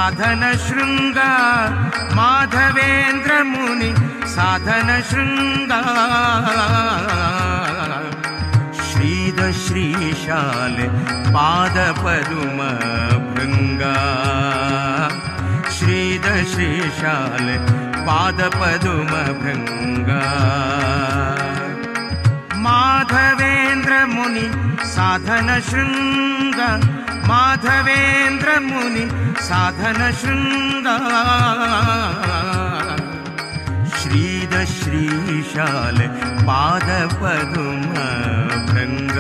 साधन शृंग माधवेंद्र मुनि साधन शृंग श्रीद श्रीशाल पाद पदुम भृंग श्रीद श्रीशाल पाद पदुम भृंग माधवेंद्र मुनि साधन शृंग माधवेंद्र मुनि साधन शृंग श्रीद श्रीशाल पाद पदुम भृंग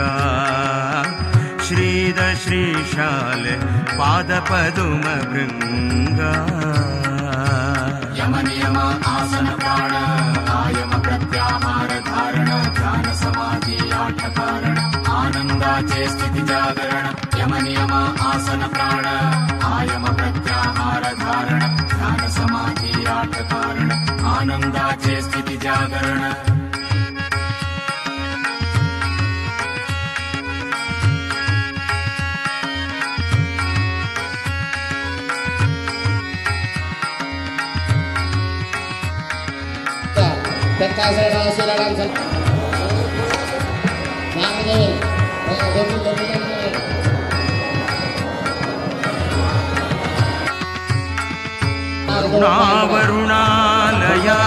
श्रीद श्रीशाल पाद पदुम भृंग यम नियम आसन प्राण आयम प्रत्याहार धारण ध्यान समाधि आठ कारण आनंदाचे स्थिति जागरण यम नियम आसन प्राण आयम प्रत्याहार धारण ध्यान समाधि आठ कारण आनंदाचे स्थिति जागरण। करुणावरुणालया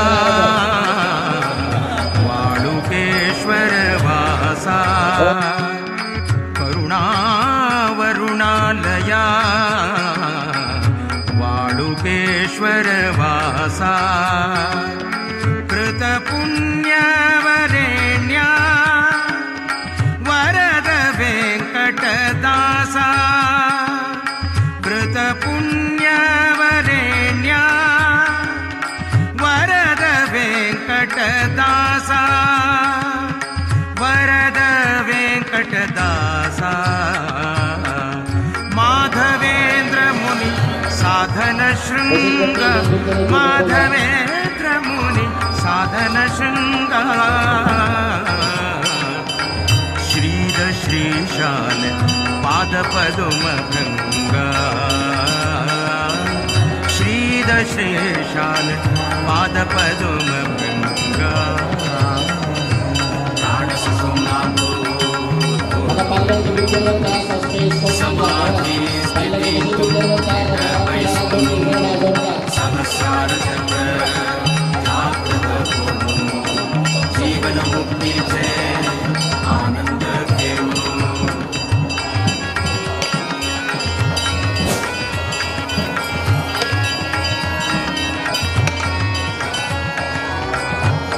वाळुकेश्वर वासा करुणावरुणालया वाळुकेश्वर वासा कृतपुण्यवरेण्या वरद वेंकटदासा कृतपुण्यवरेण्या वरद वेंकटदासा वरद वेंकटदासा माधवेंद्र मुनि साधन शृंग माधवेंद्र मुनि साधन शृंग श्रीद श्रीशाल पाद पदुम भृंग श्रीद श्रीशाल पाद पदुम भृंग। समाधि स्थिति सहस्रार चक्र जीवन मुक्तीचे आनंद घेऊ।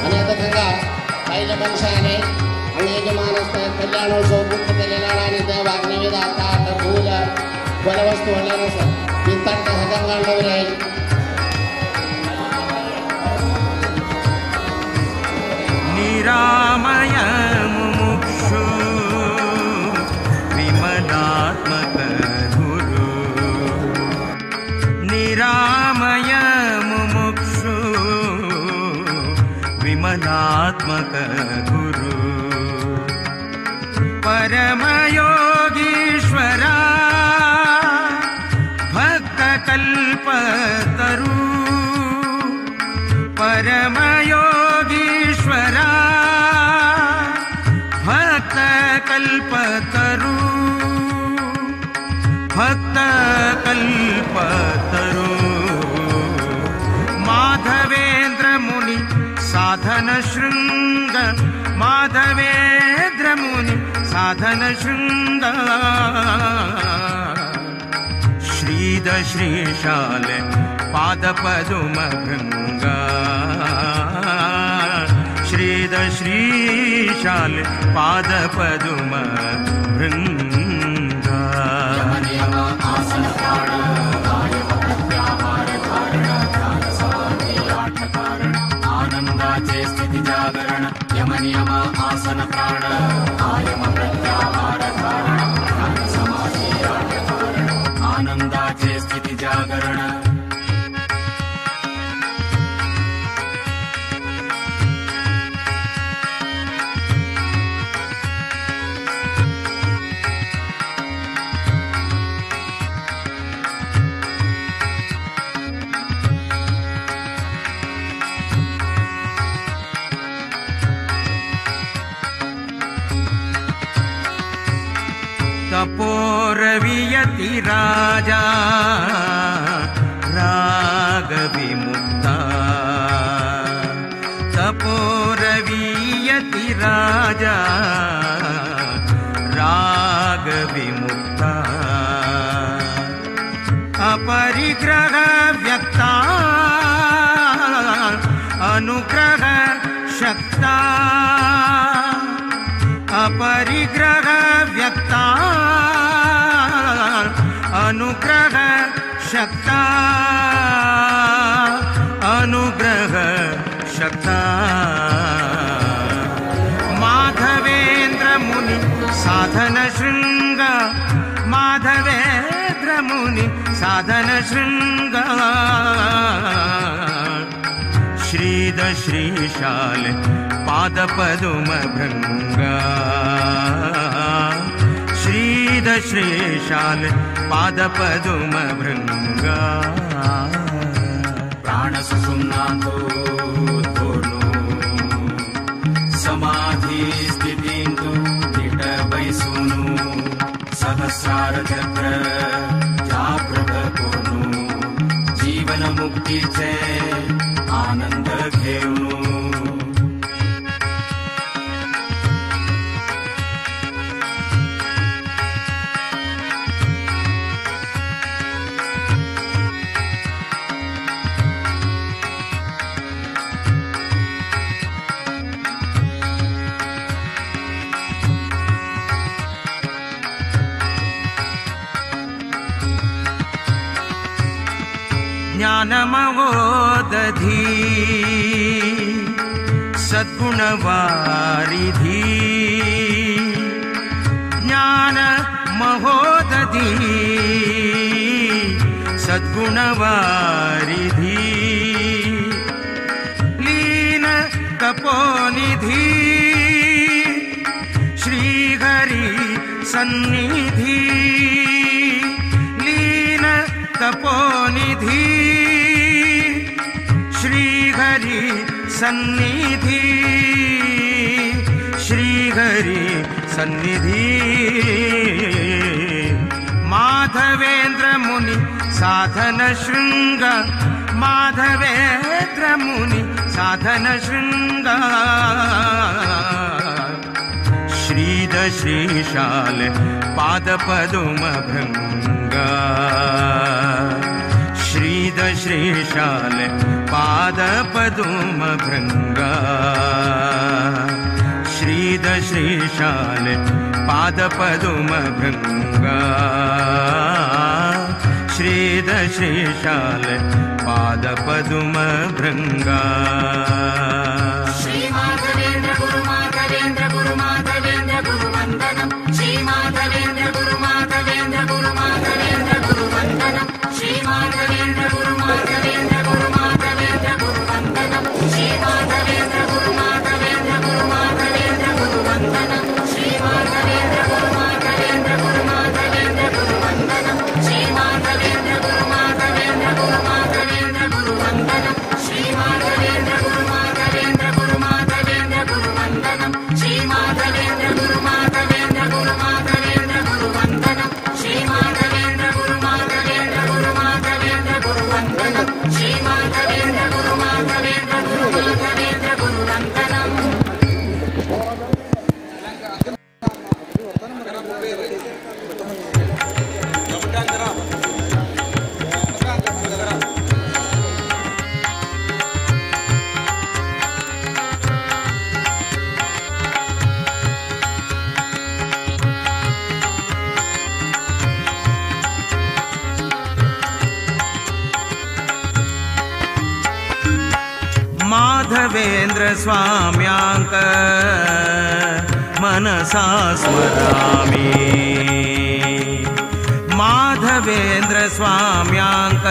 आणि आता सांगा पहिल्या वंशाने आणि यजमानस्थ कल्याणोत्सव पूर्ण केलेला आणि त्या वाग्निवेद आता फूल फलवस्तू होणार तीन सगळ्यांना राहील। निरामय मुमुक्षु विमलात्मक गुरु निरामय मुमुक्षु विमलात्मक गुरु परमयोगीश्वरा भक्तकल्पतरु परमयोगीश्वरा भक्तकल्पतरु भक्तकल्पतरु माधवेंद्र मुनि साधन शृंग माधवेंद्र मुनि साधन शृंग श्रीद श्रीशाल पाद पदुम भृंग श्रीद श्रीशाल पाद पदुम भृंग। आनंदाचे स्थिति जागरण यम नियम आसन प्राण आयम प्रत्याहार धारण ध्यान समाधि आठ कारण आनंदाचे स्थिति जागरण। तपोरवियति राजा राग विमुक्ता तपोरवियति राजा राग विमुक्ता अपरिग्रह व्यक्ता अनुग्रह शक्ता अपरिग्रह व्यक्ता अनुग्रह शक्ता अनुग्रह शक्ता माधवेंद्र मुनि साधन शृंग माधवेंद्र मुनि साधन शृंग श्रीद श्रीशाल पाद पदुम भृंग श्रीद श्रीशाल पाद पदुम भृंग प्राण सुषुम्नांतो धोनु समाधि स्थितींतु दिट बैसुनु सहस्रार चक्र जागृत कोनु जीवन मुक्तीचे आनंद घेऊनु। ज्ञानमहोदधि सद्गुणवारिधि ज्ञानमहोदधि सद्गुणवारिधि लीन तपोनिधि श्रीहरि सन्निधि लीन तपोनिधि श्रीहरि सन्निधि श्रीहरि सन्निधि माधवेंद्र मुनि साधन शृंग माधवेंद्र मुनि साधन शृंग श्रीद श्रीशाल पाद पदुम भृंग श्रीद श्रीशाल पाद पदुम भृंग श्रीद श्रीशाल पाद पदुम भृंग श्रीद श्रीशाल पाद पदुम भृंग। श्री माधवेंद्र गुरु माधवेंद्र गुरु माधवेंद्र गुरु वंदनम श्री माधवेंद्र गुरु माधवेंद्र गुरु माधवेंद्र गुरु वंदनम श्री माधवेंद्र गुरु माधवेंद्र गुरु माधवेंद्र गुरु वंदनम श्री माधवेंद्र गुरु माधवेंद्र गुरु माधवेंद्र गुरु वंदनम श्री माधवेंद्र गुरु माधवेंद्र गुरु माधवेंद्र गुरु वंदनम श्री माधवेंद्र गुरु माधवेंद्र गुरु माधवेंद्र गुरु वंदनम श्री माधवेंद्र गुरु माधवेंद्र गुरु माधवेंद्र गुरु वंदनम श्री माधवेंद्र गुरु माधवेंद्र गुरु माधवेंद्र गुरु वंदनम श्री माधवेंद्र गुरु माधवेंद्र गुरु माधवेंद्र गुरु वंदनम श्री माधवेंद्र गुरु माधवेंद्र गुरु माधवेंद्र गुरु वंदनम। माधवेंद्र स्वाम्यांक मनसा स्मरामि माधवेंद्र स्वाम्यांक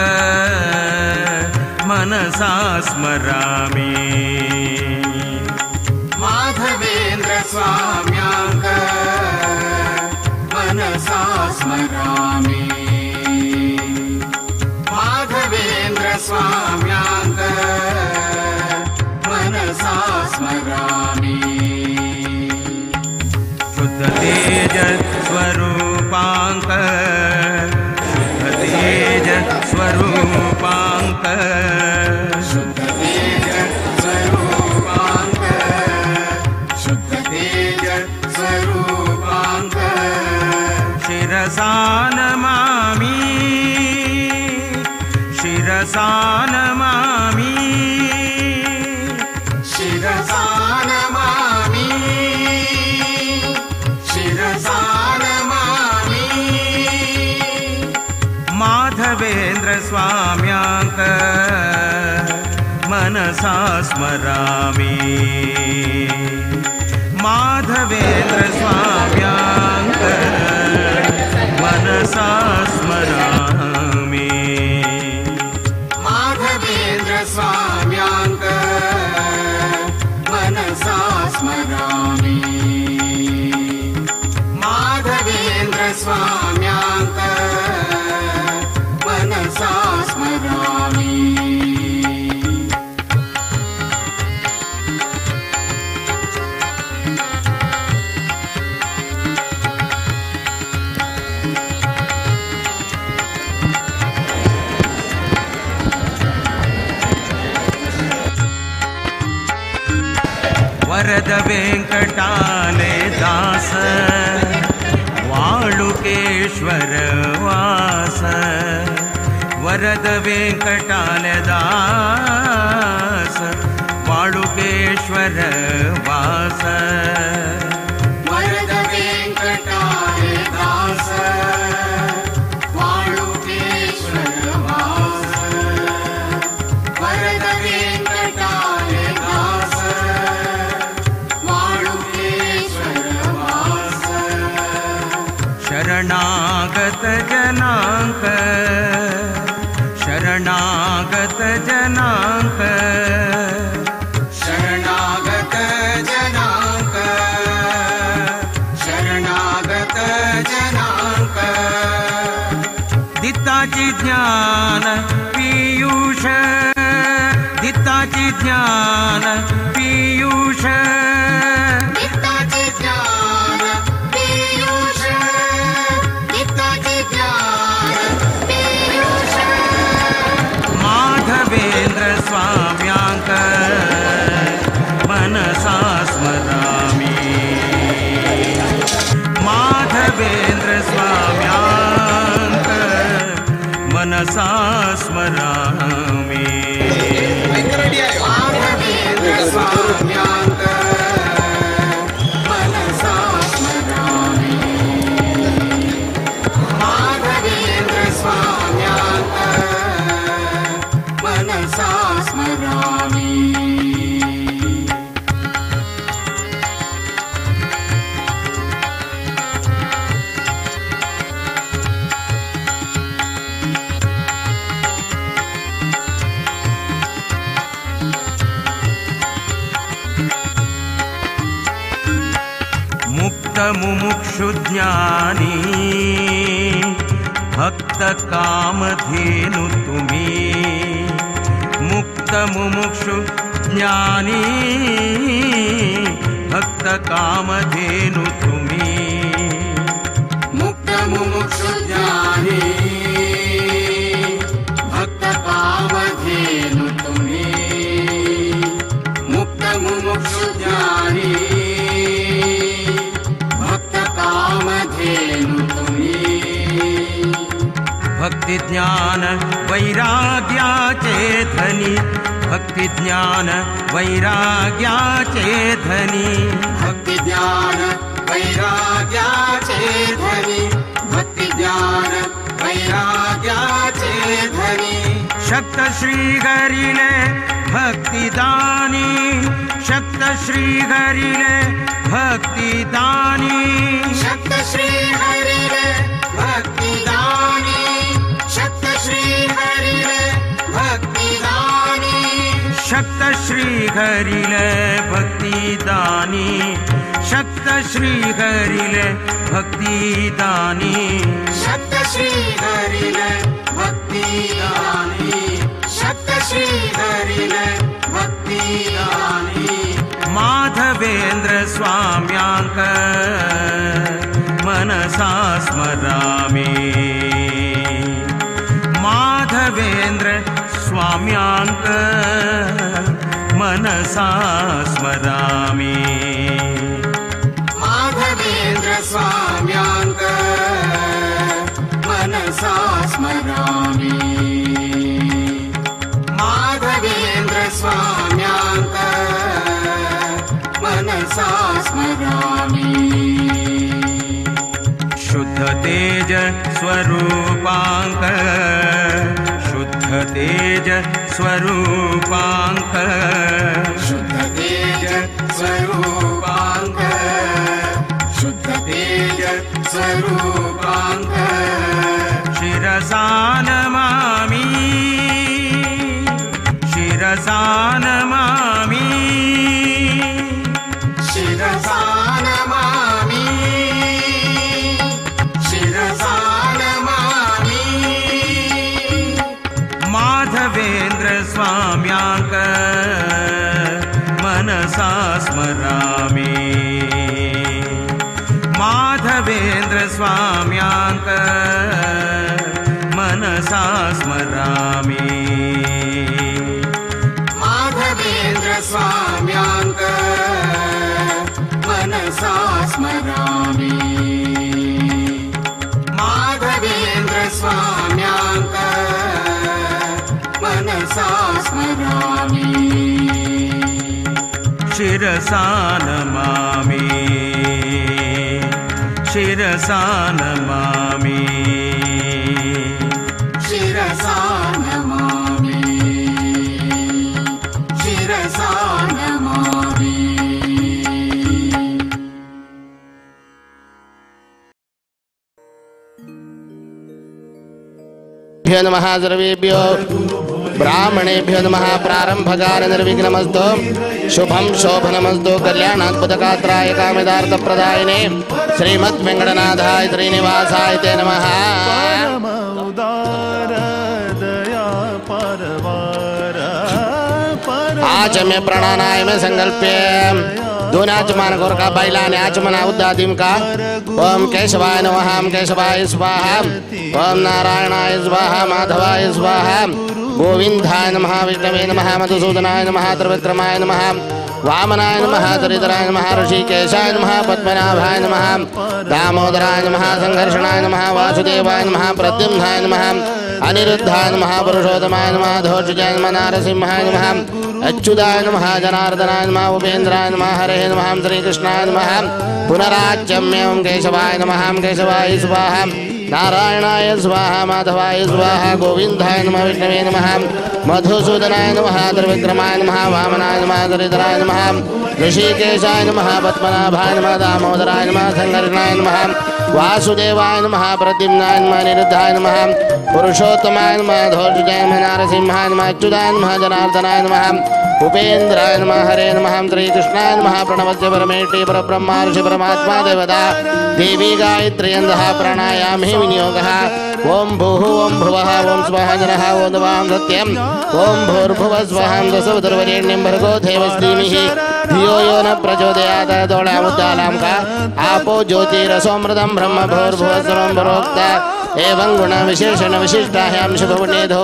मनसा स्मरामि माधवेंद्र स्वाम्यांक मनसा स्मरामि माधवेंद्र स्वाम्यांक मनसा स्मरामि। शुद्ध तेज स्वरूपांक शुद्ध तेज स्वरूपांक शुद्ध तेज स्वरूपांक शुद्ध तेज स्वरूपांक शिरसा नमामि शिरसा नमामि शिरसा नमामि शिरसा नमामि माधवेंद्र स्वाम्यांक मनसा स्मरामि माधवेंद्र स्वाम्यांक मनसा स्मरामि माधवेंद्र स्वाम्यांक मनसा स्मरामि माधवेंद्र स्वाम्यांक मनसा स्मरामि। वरद वेंकटाले दास वाळुकेश्वर वास वरद वेंकटाले दास वाळुकेश्वर वास वरद वेंकटाले दास वाळुकेश्वर वास वरद वेंकटाले दास वाळुकेश्वर वास शरणागत जनांक शरणागत जनांक शरणागत जनांक शरणागत जनांक दिताची ज्ञान पीयूष दिताची ज्ञान पीयूष दिताची ज्ञान पीयूष दिताची ज्ञान पीयूष माधवेंद्र स्वाम्यांक मनसा स्मरामि माधवेंद्र स्वाम्यांक मनसा स्मरामि माधवेंद्र स्वाम्यांक मनसा स्मरामि माधवेंद्र स्वाम्यांक मनसा स्मरामि। मुक्त मुमुक्षु ज्ञानी भक्त कामधेनु तुम्ही मुक्त मुमुक्षु ज्ञानी भक्त कामधेनु तुम्ही मुक्त मुमुक्षु ज्ञानी भक्त कामधेनु तुम्ही मुक्त मुमुक्षु ज्ञानी भक्त कामधेनु तुम्ही भक्ति ज्ञान वैराग्याचे धनी भक्ति ज्ञान वैराग्याचे धनी भक्ति ज्ञान वैराग्याचे धनी भक्ति ज्ञान वैराग्याचे धनी शक्त श्रीहरिले भक्तिदानी शक्त श्रीहरिले भक्तिदानी शक्त श्रीहरिले भक्तिदानी शक्त श्रीहरिले भक्तिदानी शक्त श्रीहरिले भक्तिदानी शक्त श्रीहरिले भक्तिदानी शक्त श्रीहरिले भक्तिदानी शक्त श्रीहरिले भक्तिदानी माधव माधवेंद्र स्वाम्यांक मनसा स्मरामि। माधवेंद्र स्वाम्यांक मनसा स्मरामि। माधवेंद्र स्वाम्यांक मनसा स्मरामि। माधवेंद्र स्वाम्यांक मनसा स्मरामि। शुद्ध तेज स्वरूपांक शुद्ध तेज स्वरूपांक शुद्ध तेज स्वरूपांक शुद्ध तेज स्वरूपांक शिरसा नमामि शिरसा नमामि शिरसा नमामि शिरसा नमामि। माधवेंद्र स्वाम्यांक मनसा स्मरामि। माधवेंद्र स्वाम्यांक मनसा स्मरामि। माधवेंद्र स्वाम्यांक मनसा स्मरामि। माधवेंद्र स्वाम्यांक मनसा स्मरामि। शिरसा नमामि शिरसा नमामि शिरसा नमामि शिरसा नमामि। भ्यो नमः सर्वेभ्यो ब्राह्मणेभ्यो नमः। प्रारंभकाल निर्विघ्नमस्तु शुभं शोभनमस्तु कल्याणाद्भुतगात्राय कामिदार्थप्रदायिने श्रीमद्वेंकटनाथाय श्रीनिवासाय ते नमः। आचम्य प्राणानाय में संकल्प्य दोनाचमान गोरका बैलाने आचमना उद्दादिम का ओम केशवाय नमः केशवाय स्वाहा ओम नारायणाय स्वाहा माधवाय स्वाहा गोविंदाय नमः विष्णवे नमः मधुसूदनाय नमः त्रिविक्रमाय नमः वामनाय नमः दरिद्राय नमः ऋषिकेशाय नमः पद्मनाभाय नमः दामोदराय नमः संघर्षणाय नमः वासुदेवाय नमः प्रद्युम्नाय नमः अनिरुद्धाय नमः पुरुषोत्तमाय नमः धोषजाय नमः नारसिंहाय नमः अच्युताय नमः जनार्दनाय नमः उपेन्द्राय नमः हरे नमः श्रीकृष्णाय नमः पुनराचम्य ओं केशवाय नमः केशवाय स्वाहा नारायणाय स्वाहा माधवाय स्वाहा गोविंदाय नमः विष्णवे नमः मधुसूदनाय नमः त्रिविक्रमाय नमः वामनाय नमः दरिद्राय नमः ऋषिकेशाय नमः पद्मनाभाय नमः दामोदराय नमः संघर्षणाय नमः वासुदेवाय नमः प्रद्युम्नाय नमः निरुद्धाय नमः पुरुषोत्तमाय नमः धौर्जाय नमः नारसिंहाय नमः अच्युताय नमः जनार्दनाय नमः उपेन्द्राय नमः हरे नमः श्रीकृष्णाय नमः प्रणवस्य परमेष्टि परब्रह्मा ऋषि परमात्मा देवता देवी गायत्र्यन्दः प्राणायामे विनियोगः ओम भूः ओम भुवः ओम स्वाहा जनः ओम नमः सत्यम ओम भूर्भुवः स्वः दशवतुर्वरेण्यं भर्गो देवस्धीमहि धियो यो न प्रचोदयात् दोळामुद्दालां का आपो ज्योतिरसोऽमृतं ब्रह्म भूर्भुवः स्वं परोक्त एवं गुण विशेषण विशिष्टायां शुभपुण्येधो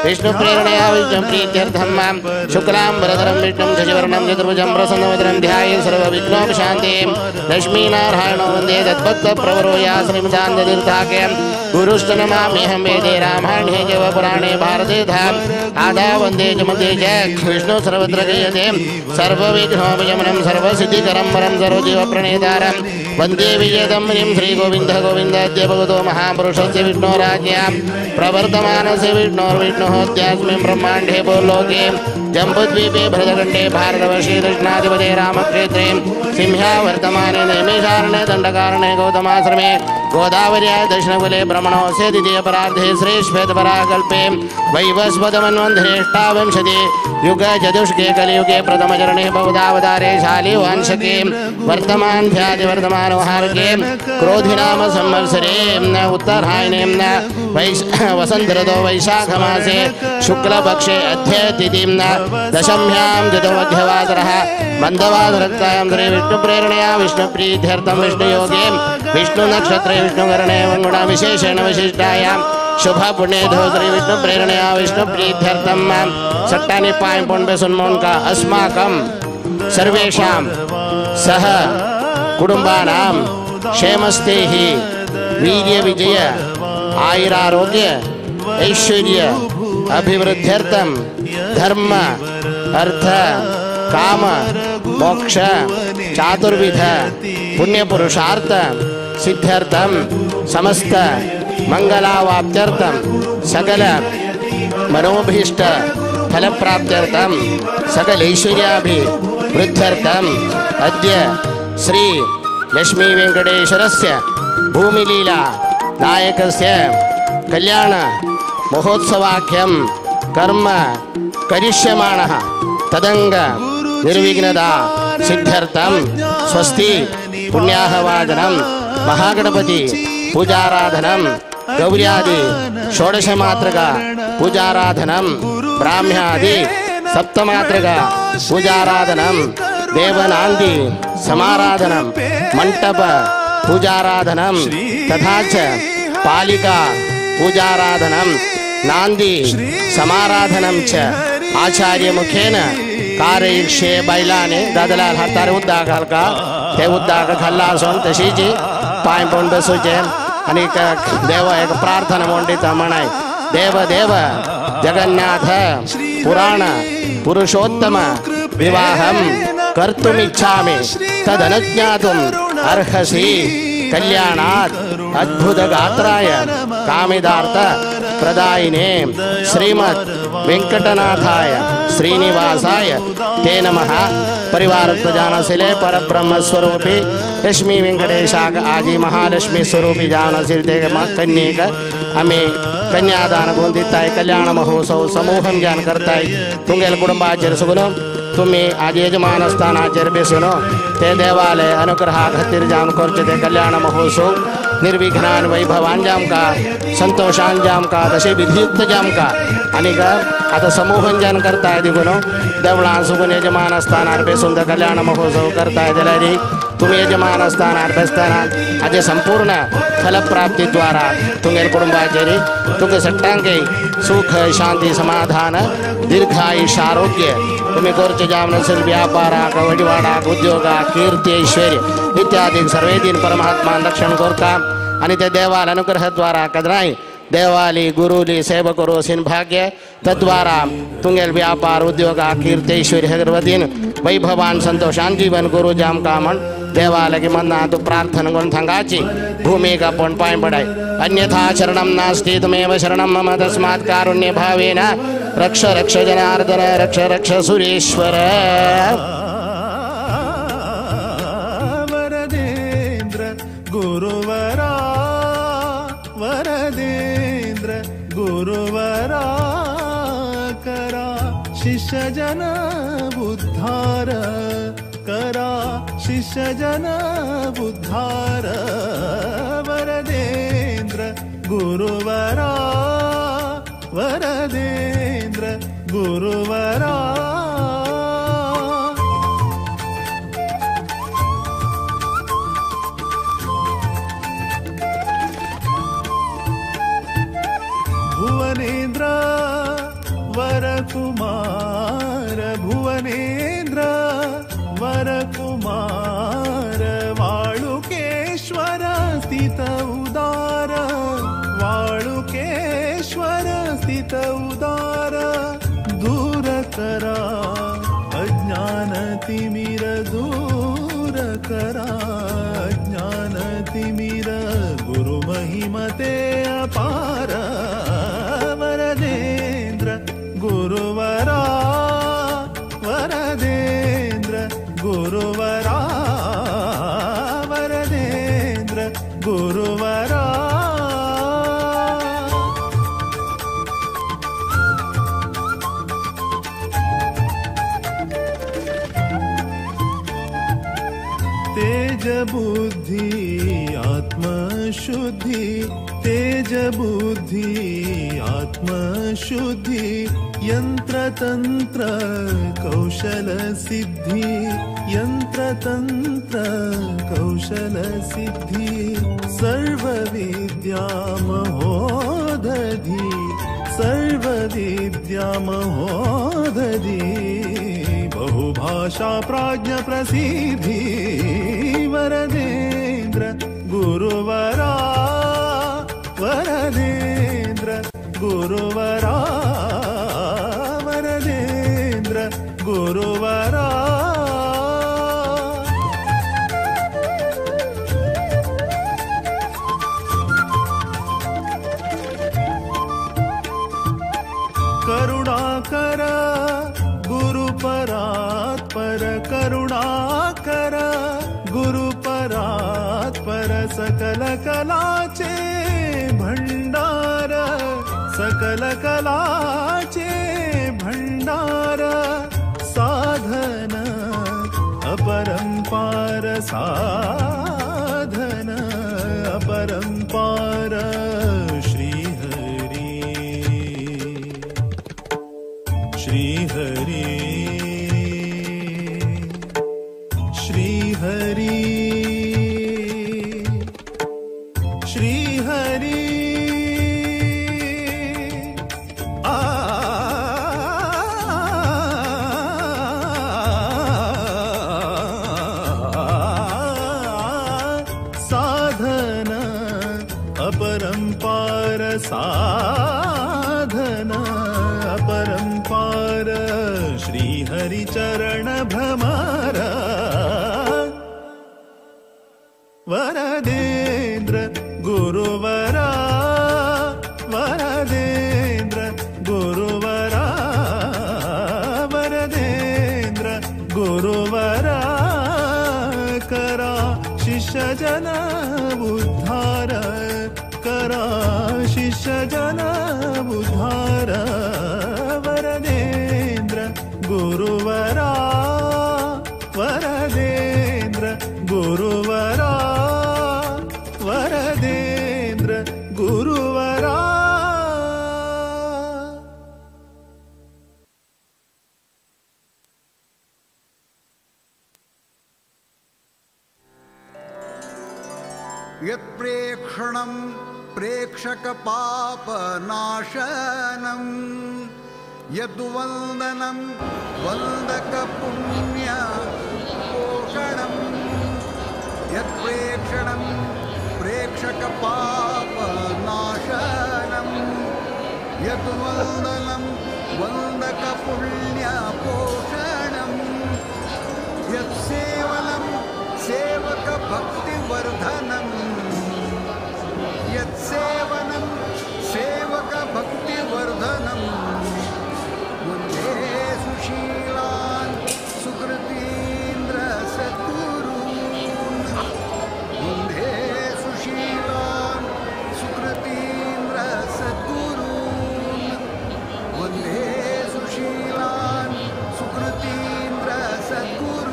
विष्णुप्रेरणया विष्णुप्रीत्यर्थं मां शुक्लां वरदरं विष्णुं शशिवर्णं चतुर्भुजं प्रसन्नवदनं ध्याये सर्वविघ्नोपशान्तिं लक्ष्मीनारायणो वन्दे तद्भक्तप्रवरो या श्रीमदानन्दतीर्थाख्यं गुरुश्च नमाम्यहं वेदे रामायणे च पुराणे भारते धाम आदा वन्दे च मध्ये च विष्णु सर्वत्र गीयते सर्वविघ्नोपशमनं सर्वसिद्धिकरं वरं सर्वजीवप्रणेतारं वन्दे विजयदं मुनिं श्रीगोविन्द गोविन्दाद्य भगवतो महापुरुषस्य विष्णोराज्ञां प्रवर्तमानस्य विष्णोर्विष्णुः ब्रह्माण्डे भूलोके जम्बुद्वीपे भरतखण्डे भारतवर्षे कृष्णाधिपते रामक्षेत्रे सिंहावर्तमाने नैमिषारण्ये दण्डकारण्ये गौतमाश्रमे गोदावर्याय दक्षिणकुले ब्रह्म ब्रह्मणोऽस्य द्वितीयपरार्धे श्रेष्ठपराकल्पे वैवस्वतमन्वन्धरेष्टाविंशति युग चतुष्के कलियुगे प्रथमचरणे बहुधावतारे शालिवांशके वर्तमान ध्याति वर्तमानोहारके क्रोधिनाम संवत्सरे उत्तरायणे वसन्त ऋतौ वैशाखमासे शुक्लपक्षे अध्यतिथिं दशम्यां द्वितमध्यवासरः मन्दवासरत्तायां श्री विष्णुप्रेरणया विष्णुप्रीत्यर्थं विष्णुयोगे विष्णुनक्षत्रे विष्णुकरणे वङ्गुणा विशेषेण विशिष्टायां शुभ पुण्यधो श्री विष्णुप्रेरणया विष्णुप्रीत्यर्थं सट्टानि पाय पुण्य सुन्मोन्का अस्माकं सर्वेषां सह कुटुम्बानां क्षेमस्तेः वीर्य विजय आयुरारोग्य ऐश्वर्य अभिवृद्ध्यर्थं धर्म अर्थ काम मोक्ष चातुर्विध पुण्यपुरुषार्थ सिद्ध्यर्थं समस्त मंगलावाप्त्यर्थं सकल मनोभीष्ट फलप्राप्त्यर्थं सकलैश्वर्याभिवृद्ध्यर्थम् अद्य श्री लक्ष्मी वेंकटेश्वरस्य भूमिलीला नायकस्य कल्याण महोत्सवाख्यं कर्म करिष्यमाणः तदंग निर्विघ्नता सिद्ध्यर्थं स्वस्ति पुण्याहवादनं महागणपति पूजाराधनं गौर्यादि षोडशमात्रका पूजाराधनं ब्राह्म्यादि सप्तमात्रका पूजाराधनं देवनांदी समाराधनं मंटप पूजाराधनं तथा च पालिका पूजाराधनं नांदी समाराधनं च आचार्य मुखेन कारयिष्ये बैलाने दादलाल हातार उद्दाक घालका ते उद्दाक खाल्ला आसून तशीची पांय पडून बसूचे आनी देव एक प्रार्थना म्हूण दिता म्हणाय देव देव जगन्नाथ पुराण पुरुषोत्तम विवाहं कर्तुमिच्छामि तदनुज्ञातुम् अर्हसि कल्याणात् अद्भुत गात्राय कामिदार्थ प्रदायिने श्रीमद् वेंकटनाथाय श्रीनिवासाय ते नमः। परिवारत्वजानशिले परब्रह्मस्वरूपी लक्ष्मी वेंकटेशाक आदि महालक्ष्मी स्वरूपी जानशील ते कन्येक आम्ही कन्यादान करून दिताय कल्याण महोत्सव समूहम ज्ञान करताय तुमगेले कुटुंबाचेर सगळो तुम्ही आज यजमान स्थानाचेर बेसून ते देवालय अनुग्रहा खातीर जावन करचे ते कल्याण महोत्सव निर्विघ्नान वैभवान जामका संतोषान जामका तशें विधियुक्त जामका आनीक आतां समूहन ज्ञान करताय देखून देवळां सुगून यजमान स्थानार बेसून ते कल्याण महोत्सव करताय जाल्यार तुम्ही यजमान स्थानार बेसतना हाजे संपूर्ण फलप्राप्ती द्वारा तुमगेले कुटुंबाचेर तुमकां सट्टांकय सुख शांती समाधान दीर्घायुष आरोग्य तुम्ही करचे जावन असेल व्यापाराक वहिवाडाक उद्योगाक कीर्ती ऐश्वर्य इत्यादी सर्वे दिन परमात्मा रक्षण करता आणि ते देवाल अनुग्रह द्वारा कदराय देवाली गुरुली सेवा करो सिन भाग्य तद्वारा तुंगेल व्यापार उद्योगा कीर्ती ऐश्वर्य हगरवतीन वैभवान संतोषान जीवन गुरु जाम कामण देवालय मन्ना तु प्रार्थना करून थांगाची भूमिका पण पाय पडाय अन्यथा शरणं नास्ति त्वमेव शरणं मम तस्मात् कारुण्य भावेन रक्ष रक्ष जनार्दन रक्ष रक्ष सुरेश्वर। वरदेन्द्र गुरुवरा वरदेन्द्र गुरुवरा करा शिष्यजन उद्धार करा शिष्यजन उद्धार वरदेन्द्र गुरुवरा वरदेन्द्र गुरुवरा। भुवनेन्द्र वरकुमार भुवनेन्द्र वरकुमार वाळुकेश्वर स्थित उदार वाळुकेश्वर स्थित उदार दूर करा अज्ञान तिमिर दूर करा अज्ञान तिमिर गुरु महिमते अपार वरदेन्द्र गुरुवरा वरदेन्द्र गुरुवरा वरदेन्द्र गुरुवरा। शुद्धि तेज बुद्धि आत्मशुद्धि यंत्रतंत्र कौशल सिद्धि यंत्रतंत्र कौशल सिद्धि सर्व विद्या महोदधि सर्व विद्या महोदधि बहुभाषा प्राज्ञ प्रसिद्धि वरदेन्द्र गुरुवरा वरदेन्द्र गुरुवरा वरदेन्द्र गुरुवरा। करुणाकर गुरु परात्पर करुणाकर गुरु परात्पर सकल कलाचे भंडार सकल कलाचे भंडार साधन अपरंपार साधन अपरंपार श्री हरि श्री हरि श्री हरि श्री हरि आ साधन अपरंपार साधन अपरंपार श्री हरि चरण भ्रमर वरदेन्द्र गुरुवरा वरदेन्द्र गुरुवरा वरदेन्द्र गुरुवरा करा शिष्यजन उद्धार करा शिष्यजन उद्धार वरदेन्द्र गुरुवरा वरदेन्द्र गुरुवरा वरदेन्द्र गुरुवरा। यत्प्रेक्षणं प्रेक्षकपापनाशनं यद्वन्दनं वन्दकपुण्यपोषणं यत्प्रेक्षणं प्रेक्षकपापनाशनं यद्वन्दनं वन्दकपुण्यपोषणं यत्सेवनं सेवकभक्तिवर्धनं यत्सेवनं सेवकभक्तिवर्धनं वन्दे सुशीलान् सुकृतीन्द्र सद्गुरून् वन्दे सुशीलान् सुकृतीन्द्र सद्गुरून् वन्दे सुशीलान् सुकृतीन्द्र सद्गुरून्।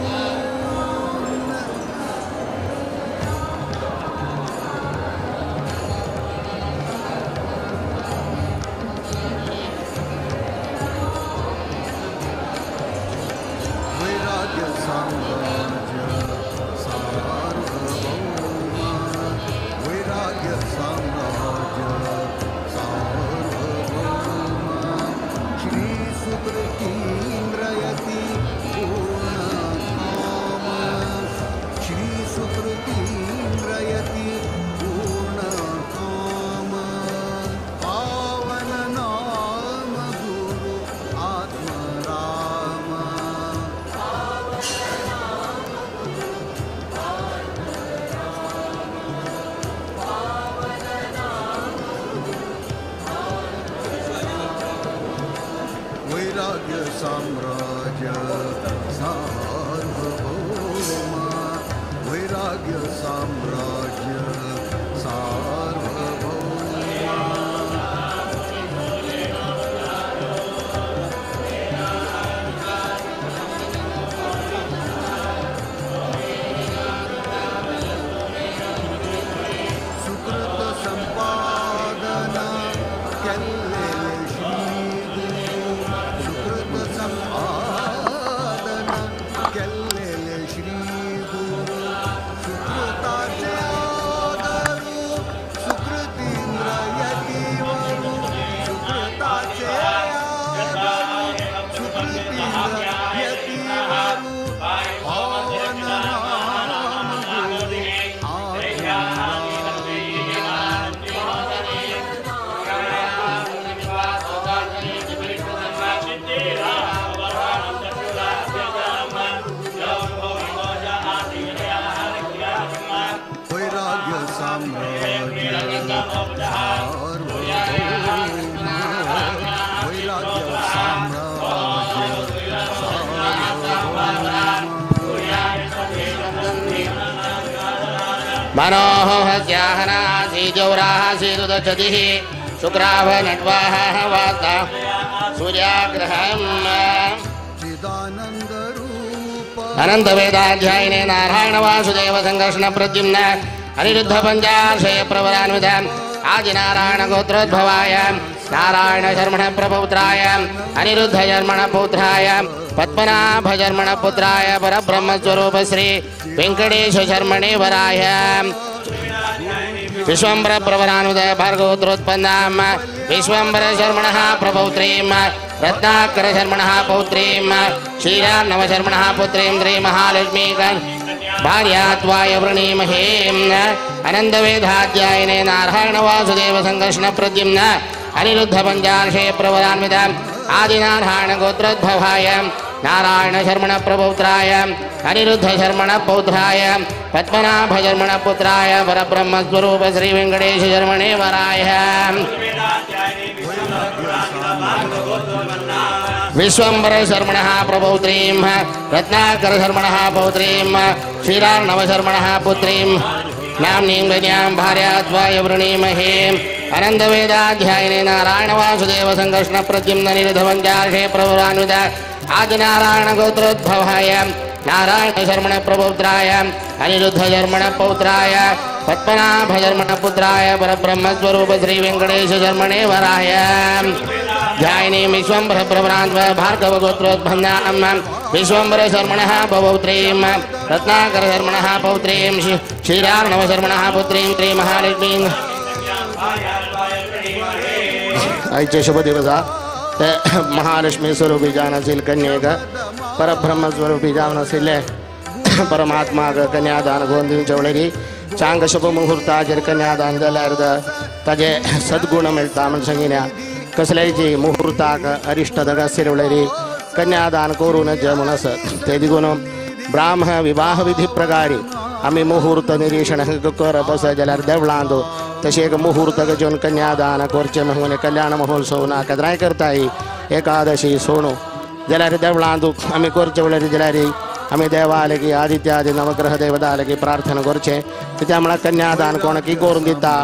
वैराग्य साम्राज्य सार्वभौम वैराग्य साम्राज्य सार्वभौम श्री सुकृतीन्द्रयति पूर्णकाम श्री सुकृतीन्द्रयति पूर्णकाम पावन नाम गुरु आत्म राम साम्राज्य सार्वभौम वैराग्य साम्राज्य सार्वभौम मनोहस्याहनासीजौरासीदुदक्षतिः शुक्राभनट्वाः वाता सूर्याग्रहम् चिदानन्दरूप अनन्तवेदाध्यायिने नारायण वासुदेव संकर्षण प्रद्युम्न अनिरुद्ध पञ्चाशय प्रवरान्वित आदिनारायण गोत्रोद्भवाय नारायण शर्मण प्रपौत्राय अनिरुद्ध शर्मण पौत्राय पद्मनाभ शर्मण पुत्राय परब्रह्मस्वरूप श्री वेंकटेश शर्मणे वराय विश्वम्बर प्रवरानुद भार्गवोत्रोत्पन्नां विश्वम्बर शर्मणः प्रपौत्रीं रत्नाकर शर्मणः पौत्रीं श्रीरामनव शर्मणः पुत्रीं श्रीमहालक्ष्मी भार्यात्वाय वृणीमहे। अनन्तवेदाध्यायिने नारायण वासुदेव संकर्षण प्रद्युम्न अनिरुद्ध पञ्चाशय प्रवरान्वित आदिनारायण गोत्रोद्भवाय नारायण शर्मण प्रपौत्राय अनिरुद्ध शर्मण पौत्राय पद्मनाभ शर्मण पुत्राय परब्रह्मस्वरूप श्री वेंकटेश शर्मणे वराय। विश्वम्बर शर्मणः प्रपौत्रीं रत्नाकर शर्मणः पौत्रीं श्रीरार्णव शर्मणः पुत्रीं नाम्नीं कन्यां भार्यात्वाय वृणीमहे। अनन्तवेदाध्यायिने नारायण वासुदेव संकर्षण प्रद्युम्न निरुद्ध पञ्चाशय प्रवरान्वित आदिनारायण गोत्रोद्भवाय नारायण शर्मण प्रपौत्राय अनिरुद्ध शर्मण पौत्राय पद्मनाभ शर्मण पुत्राय परब्रह्मस्वरूप श्री वेंकटेश शर्मणे वराय। ध्यायिनी विश्वम्बर प्रभ्रान्त भार्गव गोत्रोद्भन्नां विश्वम्बर शर्मणः पौत्रीं रत्नाकर शर्मणः पौत्रीं श्रीरार्णव शर्मणः पुत्रीं श्रीमहालक्ष्मीं। आयचे शुभ दिवसा ते महालक्ष्मी स्वरूपी जावन आशिल्ले कन्येक परब्रह्म स्वरूपी जावन आशिल्ले परमात्माक कन्यादान करून दिवचे वळेरी चांग शुभ मुहूर्ताचेर कन्यादान जाल्यार ताजे सद्गुण मेळटा म्हण सांगिल्या। कसल्यायची मुहूर्ताक अरिश्ट आशिल्ले वळेरी कन्यादान करूं नज म्हूण आसत ते देखून ब्राह्मण विवाह विधी प्रकारे आमी मुहूर्त निरीक्षण करप आसा जाल्यार देवळांत तशें एक मुहूर्त घेवन कन्यादान करचें म्हणून कल्याण महोत्सव ना केदराय करताय एकादशी सोणू जाल्यार देवळांत आमी करचे वळेरी जाल्यार आमी देवालगी आदित्यादी नवग्रह देवतालगी प्रार्थना करचें। कित्याक म्हळ्यार कन्यादान कोणाकी करून दिता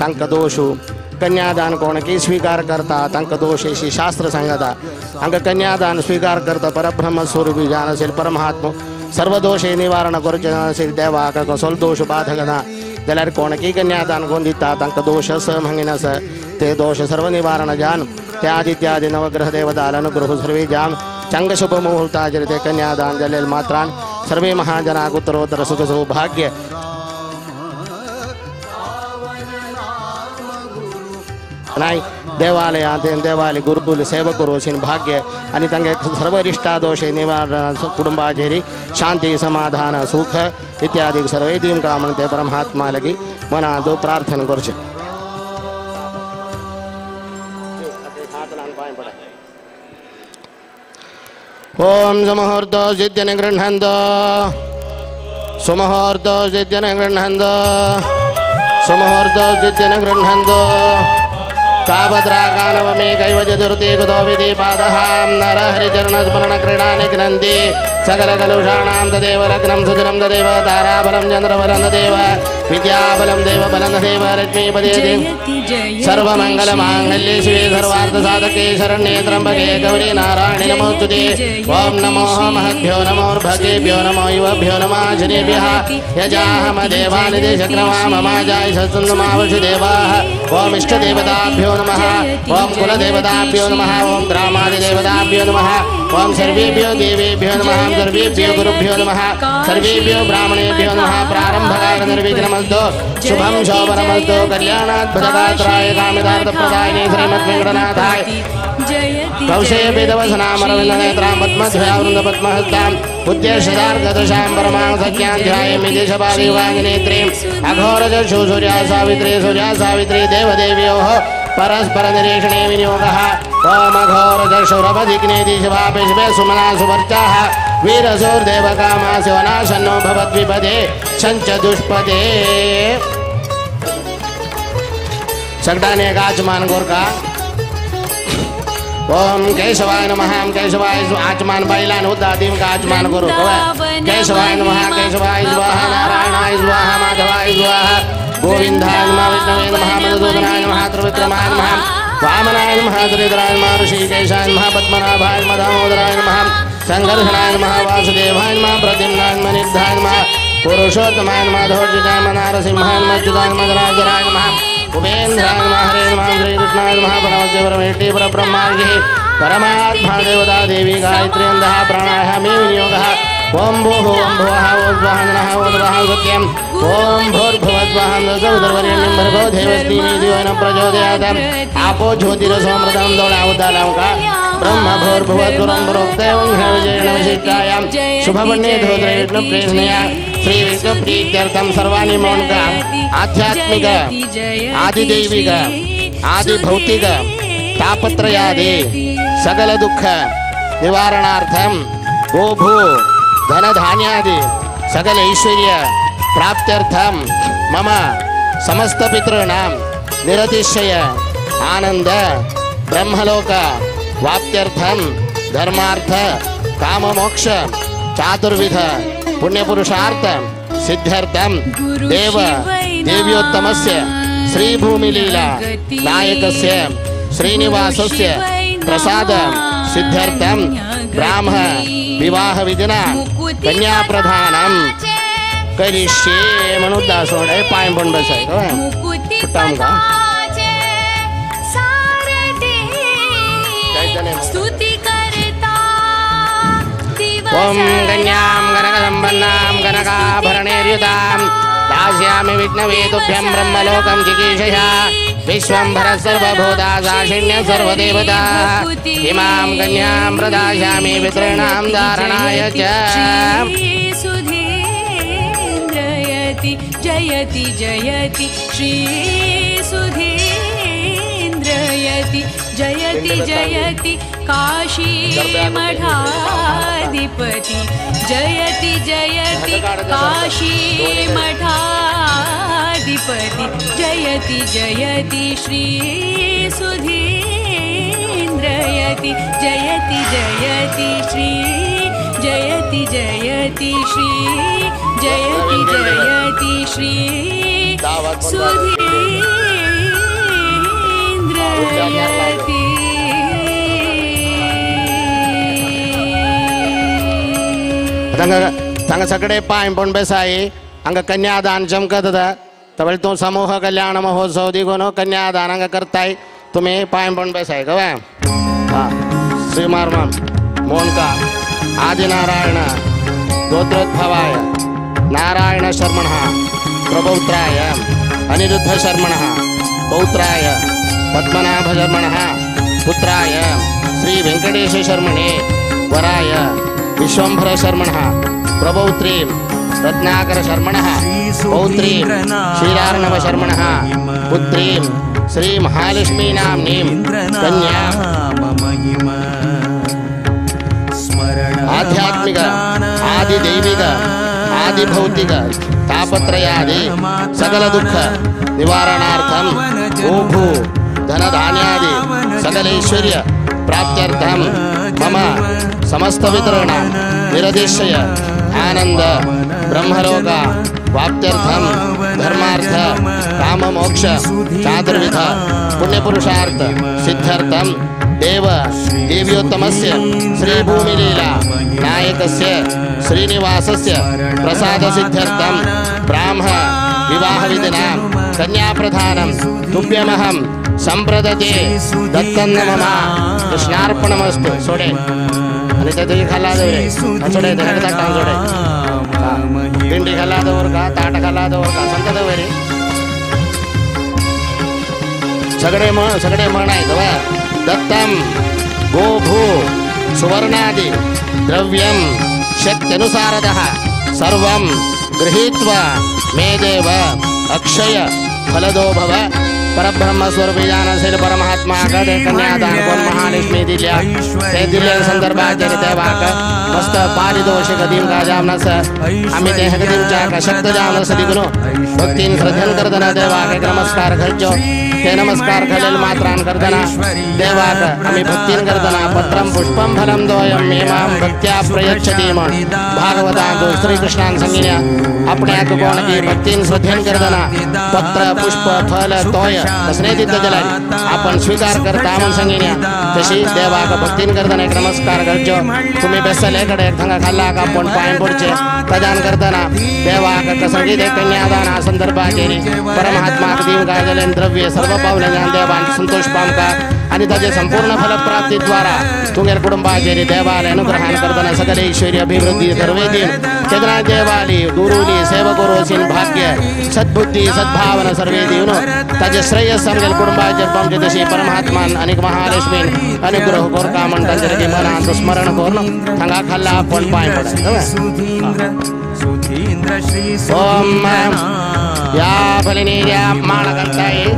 तांकां दोशू, कन्यादान कोणाकी स्वीकार करता तांकां दोश अशी शास्त्र सांगता। हांकां कन्यादान स्वीकार करता परब्रह्म स्वरूपी जावन आशिल्ले परमात्मा सर्व दोश निवारण करचें आशिल्ले देवाक कसलो दोश बाधक ना जाल्यार कोणाकी कन्यादान करून दिता तांकां दोश आसा म्हणीन आसा ते दोश सर्व निवारण जावन त्या आदित्यादी नवग्रह देवताल अनुग्रह सर्वे जावन चंग शुभ मुहूर्ताचेर ते कन्यादान जाल्ले मात्रान सर्वे महाजनाक उत्तरोत्तर सुख सौभाग्य नाय देवालयांत देवालय गुरुकुल सेवक अशें भाग्य आनी तांगे सर्व इश्टा दोश निवारण कुटुंबाचेर शांती समाधान सुख इत्यादी सर्वय दिवंक म्हण ते परमात्मा लागीं मनांत प्रार्थना करचें। ओम सुमुहूर्तो सिद्ध्यन गृह्णन्तो सुमुहूर्तो सिद्ध्यन गृह्णन्तो सुमुहूर्तो सिद्ध्यन गृह्णन्तो तावद्रागानवमे कैव चतुर्थी कुतो विधिपादः नरहरिचरणस्मरणक्रीडानि घ्नन्ति सकलकलुषाणां तदेव लग्नं सुजनं तदेव ताराबलं चन्द्रबलं तदेव विद्याबलं देवबलं तदेव लक्ष्मीपदे सर्वमङ्गलमाङ्गल्ये शिवे सर्वार्थसाधके शरण्ये त्र्यम्बके गौरी नारायणि नमोऽस्तुते। ॐ नमो महद्भ्यो नमोर्भगेभ्यो नमो युवभ्यो नमः जनेभ्यः यजाहमदेवानि देशक्रमा ममाजाय सत्सन्नमावशुदेवाः। ॐ इष्टदेवताभ्यो नमः, ॐ कुलदेवताभ्यो नमः, ॐ ग्रामादिदेवताभ्यो नमः, ॐ सर्वेभ्यो देवेभ्यो नमः, सर्वेभ्यो गुरुभ्यो नमः, सर्वेभ्यो ब्राह्मणेभ्यो नमः। प्रारंभकाल निर्विघ्नमस्तु, शुभं शोभनमस्तु, कल्याणात् भजगात्राय कामितार्थप्रदायिने श्रीमद्वेङ्कटनाथाय कौशेयपेदवसनामरविन्दनेत्रां पद्मध्वयावृन्दपद्महस्तां उद्देशदार्घदशां परमां सख्यां ध्यायामि देशपादिवाङ्गिनेत्रीम् अघोरचक्षु सूर्या सावित्री सूर्या सावित्री देवदेव्योः परस्पर निरीक्षणे विनियोगः। ॐ अघोरचक्षुरपदिग्नेति शिवापिष्पे सुमना सुवर्चाः वीरसूर्देवकामा शिवनाशन्नो भवद्विपदे शञ्च दुष्पदे। सगळ्याने एक आचमान गोरका ओम केशवाय नमः केशवाय आचमान बायलान उद्दा दिवका आचमान करू केशवाय नमः केशवाय स्वाहा नारायणाय स्वाहा माधवाय स्वाहा गोविंदाय नमः विष्णवे नमः मधुसूदनाय नमः त्रिविक्रमाय नमः वामनाय नमः श्रीधराय नमः ऋषिकेशाय नमः पद्मनाभाय नमः दामोदराय नमः संघर्षणाय नमः वासुदेवाय नमः प्रद्युम्नाय नमः निधाय नमः पुरुषोत्तमाय नमः धौर्यजाय नमः नारसिंहाय नमः अच्युताय नमः जनार्दनाय नमः उपेन्द्राय नमः हरे नमः श्रीकृष्णाय नमः परमस्य परमेष्टि परब्रह्मार्गिः परमात्मा देवता देवी गायत्री अन्धः प्राणायामे विनियोगः ओम भूः ओम भुवः ओम स्वाहा नमः ओम स्वाहा सत्यम् ओम भूर्भुवः स्वाहा सवितुर्वरेण्यं भर्गो देवस्य धियो न प्रचोदयात् आपो ज्योतिरसमृतं दौडावदालां का ब्रह्म भूर्भुवः स्वरं प्रोक्तैवं विजयेन विशिष्टायां शुभवन्ने धोत्रेण प्रेषणया श्री विष्णु प्रीत्यर्थं सर्वाणि मौनका आध्यात्मिक आदिदैविक आदिभौतिक तापत्रयादि सकल दुःख निवारणार्थं गोभू धनधान्यादि सकल ऐश्वर्य प्राप्त्यर्थं मम समस्त पितॄणां निरतिशय आनंद ब्रह्मलोक वाप्त्यर्थं धर्मार्थ काममोक्ष चातुर्विध पुण्यपुरुषार्थ सिद्ध्यर्थं देव देव्योत्तमस्य श्रीभूमिलीला नायकस्य श्रीनिवासस्य प्रसाद सिद्ध्यर्थं ब्राह्म विवाह विधिना कन्याप्रधानं करिष्ये म्हणून दासोड पाय पण बसाय फुटाम का ओम कन्यां कनकसम्पन्नां कनकाभरणैर्युतां दास्यामि विष्णवे तुभ्यं ब्रह्मलोकं जिगीषया विश्वंभरः सर्वभूता साक्षिण्य सर्वदेवता इमां कन्यां प्रदास्यामि पितॄणां धारणाय च। सुधीन्द्रयति जयति जयति श्री सुधीन्द्रयति जयति जयति काशी मठाधिपति जयति जयति काशी मठाधिपति जयति जयति श्री सुधीन्द्रयति जयति जयति श्री जयति जयति श्री जयति जयति श्री सुधीन्द्रयति। तांगा सगळे पाय पण बेसाई हांगा कन्यादान चमकत तवळ तूं समूह कल्याण महोत्सव दिगोनो कन्यादान हांगा करताय तुमी पाय पण बेसाय कवे हां श्रीमार्मम मोनका आदिनारायण गोत्रोद्भवाय नारायण शर्मणः प्रपौत्राय अनिरुद्ध शर्मणः पौत्राय पद्मनाभ शर्मणः पुत्राय श्री वेंकटेश शर्मणे वराय विश्वंभर शर्मणः प्रपौत्रीं रत्नाकर शर्मणः पौत्रीं श्रीरार्णव शर्मणः पुत्रीं श्री महालक्ष्मी नाम्नीं कन्या आध्यात्मिक आदिदैविक आदिभौतिक तापत्रयादि सकल दुःख निवारणार्थं गोभू धनधान्यादि सकलैश्वर्य प्राप्त्यर्थं मम समस्त वितरण निरतिशय आनंद ब्रह्मलोक वाप्त्यर्थं धर्मार्थ काममोक्ष चातुर्विध पुण्यपुरुषार्थ सिद्ध्यर्थं देव देव्योत्तमस्य श्रीभूमिलीला नायकस्य श्रीनिवासस्य प्रसाद सिद्ध्यर्थं ब्राह्म विवाह विधिना कन्याप्रधानं तुभ्यमहं संप्रदते दत्तं मम कृष्णार्पणमस्तु। सोडे आणि ते तुझी खाला दवरे सोडे ताटान सोडे पिंडी खाला दवर का ताट खाला दवर का संत दवरे सगळे म्हण सगळे म्हण आहेत दत्तम गोभू सुवर्णादि द्रव्यं शक्त्यनुसारतः सर्वं गृहीत्वा मे देव अक्षय फलदो भव। परब्रह्म स्वरूपी ज्ञानशील परमात्मा ते कन्यादान कोण महालक्ष्मी दिल्या ते दिल्या संदर्भात ते वाक मस्त पारितोषिक दिवका जामनस आम्ही ते हगदीमच्या शब्द जामनस दिगुनो भक्तीन श्रद्धन करतना ते वाक नमस्कार घरचो। ते नमस्कार घालेल मात्रान करतना देवाक आमी भक्तीन करतना पत्रम पुष्पम फलम दोयम इमां भक्त्या प्रयच्छति म्हण भागवतांत श्रीकृष्णान सांगिल्या आपण्याक कोण की भक्तीन श्रद्धेन करतना पत्र पुष्प फल तोय कसले दिता जाल्यार आपण स्वीकार करता म्हण सांगिल्या तशी देवाक भक्तीन करतना एक नमस्कार करचो. तुम्ही बेसले कडे थंगा खाल्लाक आपण पांय पडचे प्रदान करतना देवाक कसंगीत कन्यादान संदर्भाचेर परमात्माक दिवंक जालें द्रव्य सर्व पावलें देवान संतोष पावका आणि ताजे संपूर्ण फलप्राप्ती द्वारा तुमगेर कुटुंबाचेर देवाले अनुग्रहान करतना सकल ऐश्वर्य अभिवृद्धी सर्वे दिन चंद्रा देवाली गुरुली सेवकोरोसीन भाग्य सद्बुद्धी सद्भावना सर्वे दिवन ताजे श्रेयस आमगेर कुटुंबाचेर पावचे तशी परमात्मान आनी महालक्ष्मीन अनुग्रह करता म्हण तांचे मनांत स्मरण करून हांगा खाल्ला आपण पांय पडा. ओम या फलिनी या माणकर्ताये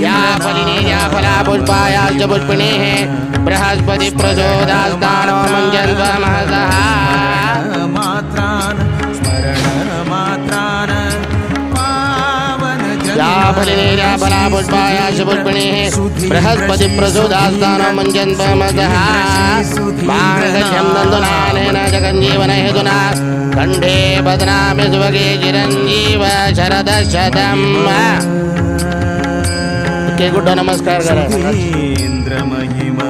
या फलिनी या फला पुष्पायाश्च पुष्पिणेः बृहस्पति प्रचोदयात्तानो मुञ्जन्त्व महसः मात्रान स्मरण मात्रान पावन या फलिनी या फला पुष्पायाश्च पुष्पिणेः बृहस्पति प्रचोदयात्तानो मुञ्जन्त्व महसः माङ्गल्यं नन्दनानेन जगज्जीवन हेतुना कंठे बध्नामि सुभगे चिरञ्जीव शरदशतम्. के गुड्डो नमस्कार करा. सुधींद्र महिमा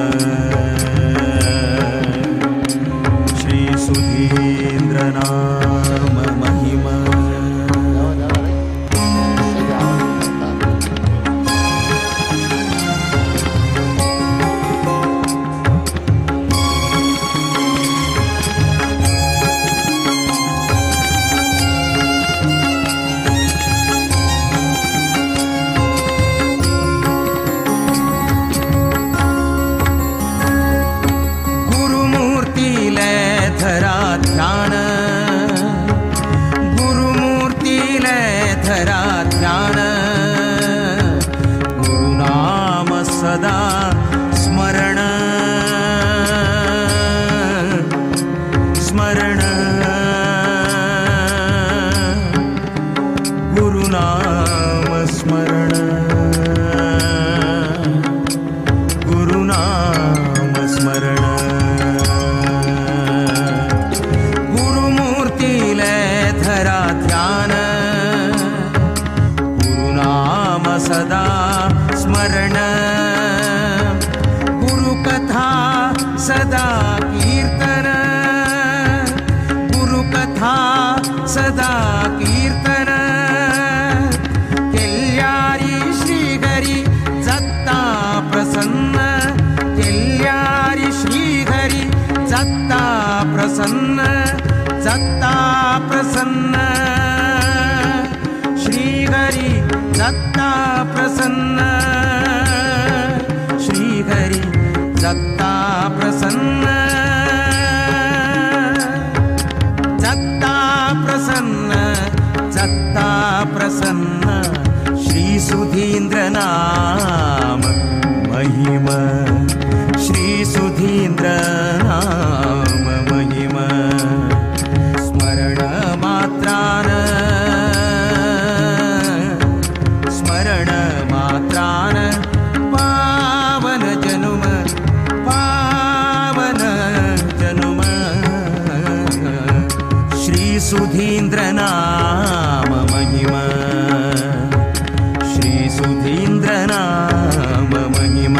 श्री सुधींद्र नाम महिमा.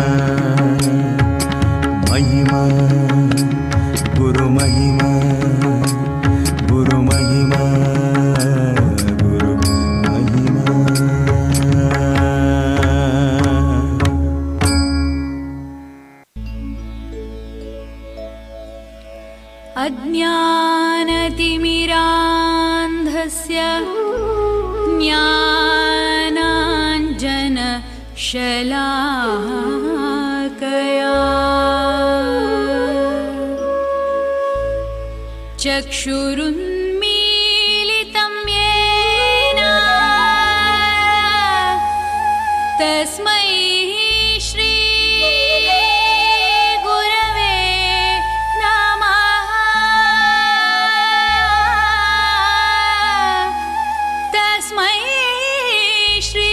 अज्ञानतिमिरान्धस्य ज्ञानाञ्जनशलाकया चक्षुरुन्मीलितं येन तस्मै श्री गुरवे नमः. तस्मै श्री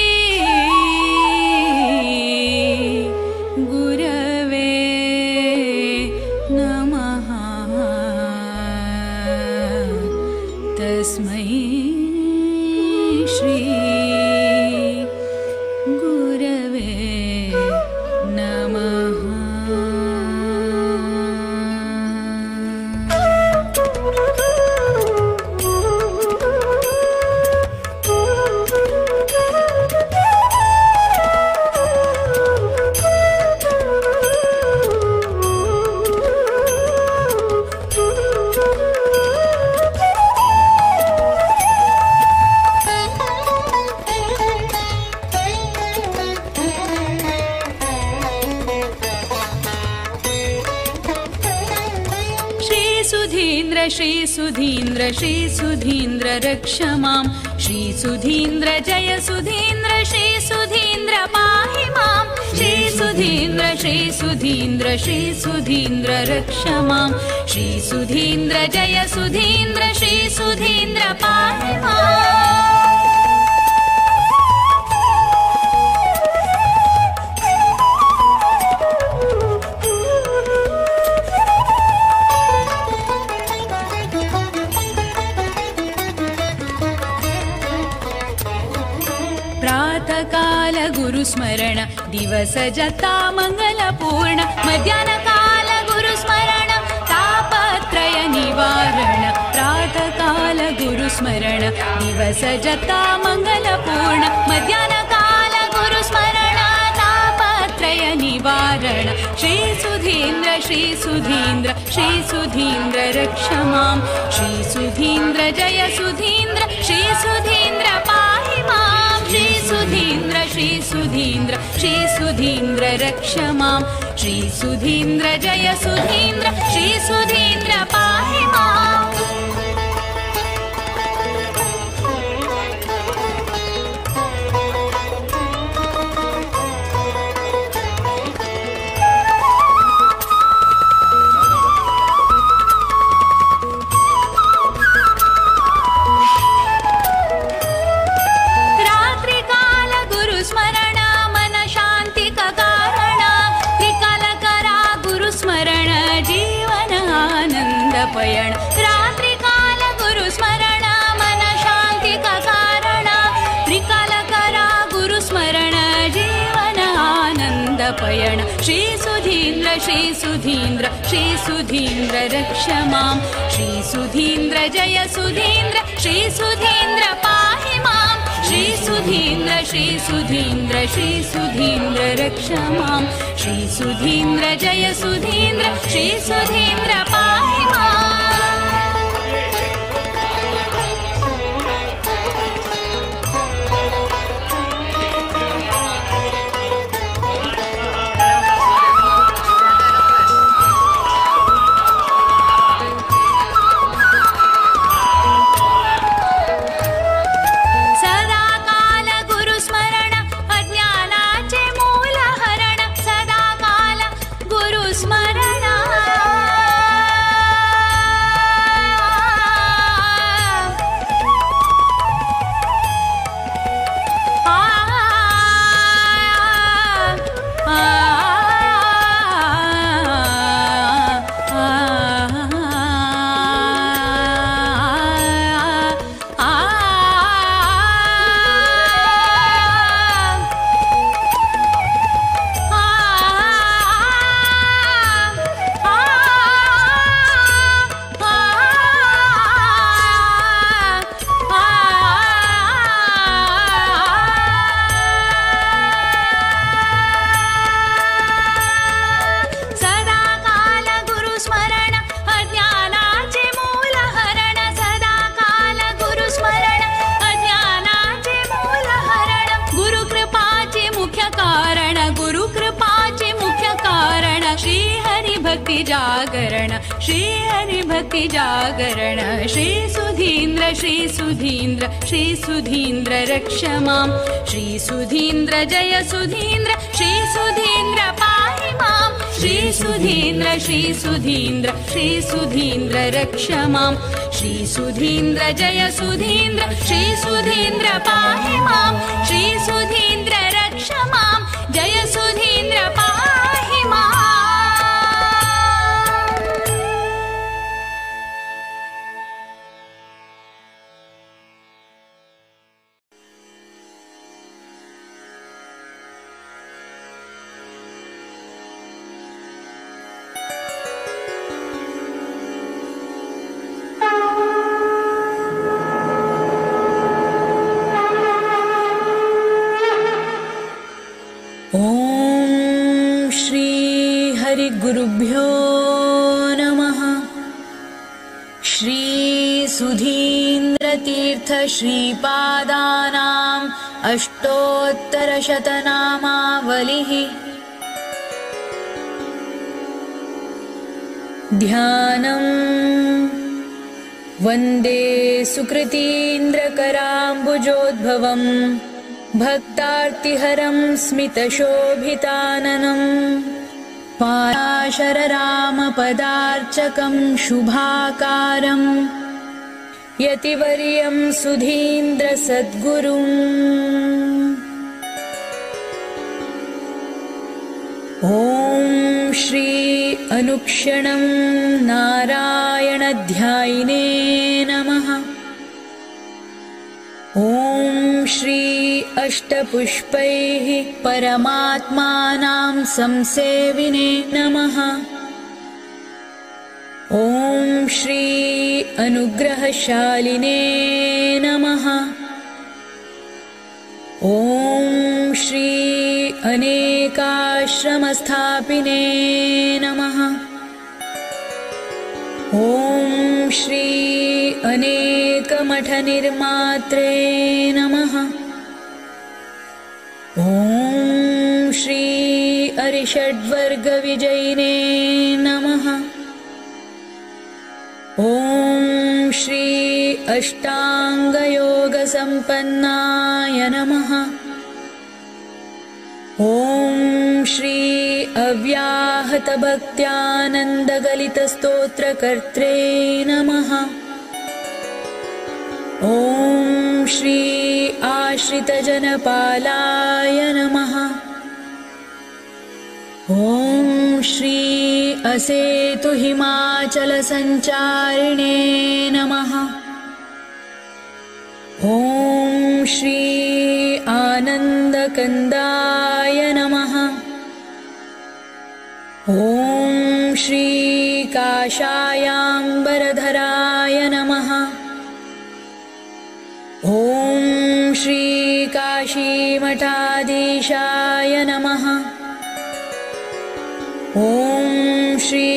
सुधीन्द्र श्री सुधीन्द्र श्री सुधीन्द्र रक्ष मां। श्री सुधीन्द्र जय सुधीन्द्र श्री सुधीन्द्र पाहि मां। श्री सुधीन्द्र श्री सुधीन्द्र श्री सुधीन्द्र रक्ष मां। श्री सुधीन्द्र जय सुधीन्द्र श्री सुधीन्द्र पाहि मां। प्रातःकाल गुरुस्मरण दिवस जता मंगलपूर्ण। मध्याह्नकाल गुरुस्मरण तापत्रय निवारण। प्रातःकाल गुरुस्मरण दिवस जता मंगलपूर्ण। मध्याह्नकाल गुरुस्मरण तापत्रय निवारण। श्री सुधीन्द्र श्री सुधीन्द्र श्री सुधीन्द्र रक्ष मां। श्री सुधीन्द्र जय सुधीन्द्र श्री सुधीन्द्र पाहि मां। श्री सुधीन्द्र श्री सुधीन्द्र श्री सुधीन्द्र रक्ष मां। श्री सुधीन्द्र जय सुधीन्द्र श्री सुधीन्द्र पाहि मां। पयण रात्रिकाल गुरुस्मरण मन शांति का कारण। त्रिकाल करा गुरुस्मरण जीवन आनंद पयण। श्री सुधीन्द्र श्री सुधीन्द्र श्री सुधीन्द्र रक्ष मां। श्री सुधीन्द्र जय सुधीन्द्र श्री सुधीन्द्र पाहि मां। श्री सुधीन्द्र श्री सुधीन्द्र श्री सुधीन्द्र रक्ष मां। श्री सुधीन्द्र जय सुधीन्द्र श्री सुधीन्द्र पाहि मां। जागरण श्री हरि भक्ति जागरण। श्री सुधीन्द्र श्री सुधीन्द्र श्री सुधीन्द्र रक्ष मां। श्री सुधीन्द्र जय सुधीन्द्र श्री सुधीन्द्र पाहि मां। श्री सुधीन्द्र श्री सुधीन्द्र श्री सुधीन्द्र रक्ष मां। श्री सुधीन्द्र जय सुधीन्द्र श्री सुधीन्द्र पाहि मां। श्री सुधीन्द्र रक्ष मां जय सुधीन्द्र पाहि मां। गुरुभ्यो नमः। श्री सुधीन्द्रतीर्थ श्रीपादानाम् अष्टोत्तरशतनामावलिः। ध्यानम्। वन्दे सुकृतीन्द्रकराम्बुजोद्भवं भक्तार्तिहरं स्मितशोभिताननम् पाराशररामपदार्चकं शुभाकारं यतिवर्यं सुधीन्द्रसद्गुरुम्। ॐ श्री अनुक्षणं नारायणध्यायिने नमः। ॐ श्री अष्टपुष्पैः परमात्मानां संसेविने नमः। ॐ श्री अनुग्रहशालिने नमः। ॐ श्री अनेकाश्रमस्थापिने नमः। ॐ श्री अनेकमठनिर्मात्रे नमः। ॐ श्री अरिषड्वर्गविजयिने नमः। ॐ श्री अष्टाङ्गयोगसम्पन्नाय नमः। ॐ श्री अव्याहतभक्त्यानन्दगलितस्तोत्रकर्त्रे नमः। ॐ श्री आश्रितजनपालाय नमः। ॐ श्री असेतुहिमाचलसञ्चारिणे नमः। ॐ श्री आनन्दकन्दाय नमः। ॐ श्री काषायाम्बरधराय नमः। ॐ श्री काशीमठाधीशाय नमः। ॐ श्री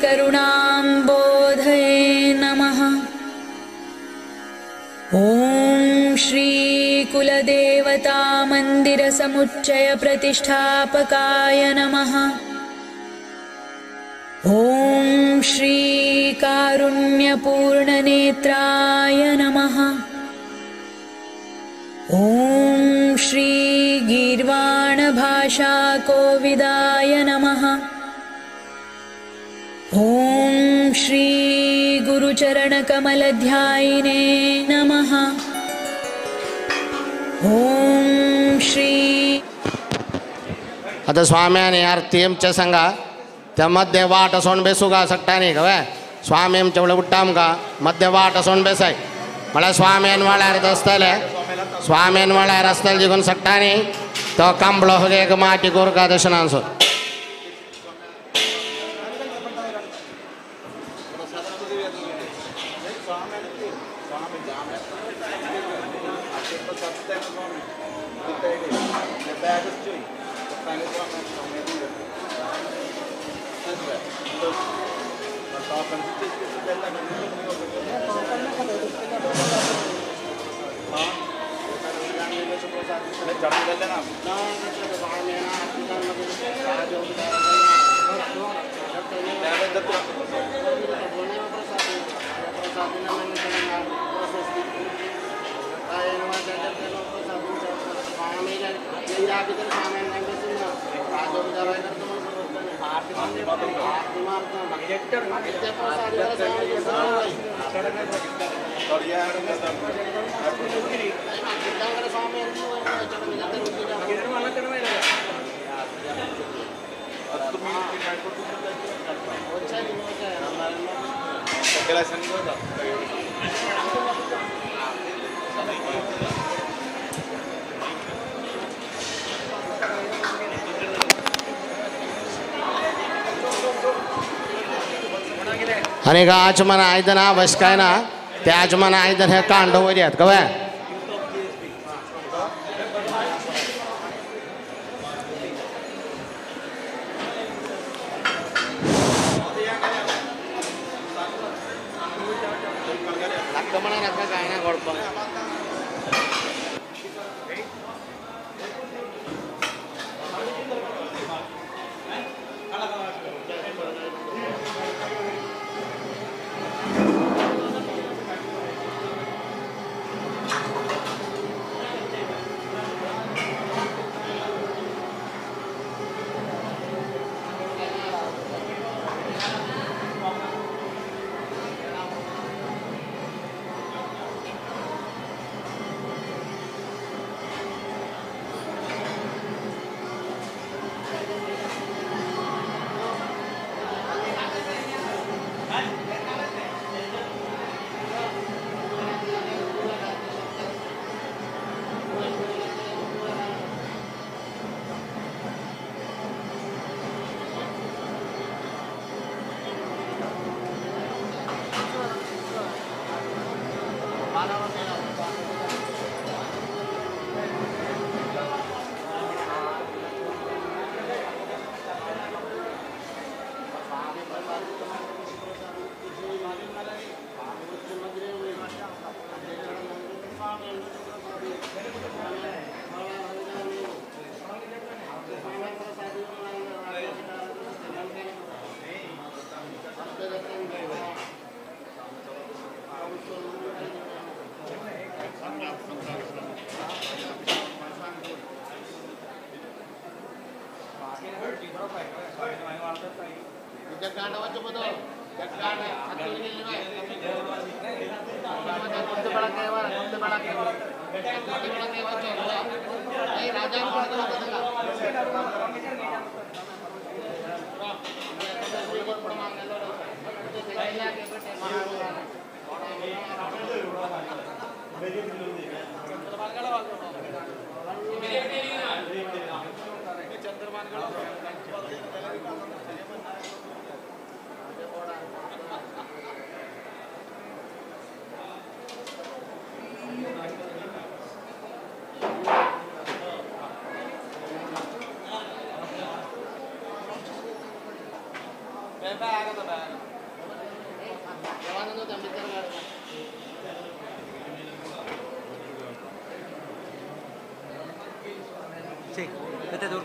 करुणाम्बोधये नमः। ॐ श्री कुलदेवतामन्दिरसमुच्चयप्रतिष्ठापकाय नमः। ॐ श्री कारुण्यपूर्णनेत्राय नमः। ॐ श्री गीर्वाणभाषाकोविदाय नमः। ॐ श्री गुरुचरणकमलध्यायिने नमः। ॐ श्री आता स्वाम्याने आरती आमच्या सांगा त्या मध्ये वाट सोंड बेसू का सट्टा नाही का स्वामी आमच्या मुळे उट्टाम का मध्ये वाट सोंड बेसाय मला स्वाम्यान वाळ्यार रस्त्याले स्वाम्यान वाळ्यार रस्त्याला जिगून सट्टा नाही तो कांबळो हो एक माटी गोरका दर्शनांसो आणि आचमन आयदन आवश्यक आहे ना ते आचमन आयदन हे कांड वगैरे आहेत कवा Sí, vete tú.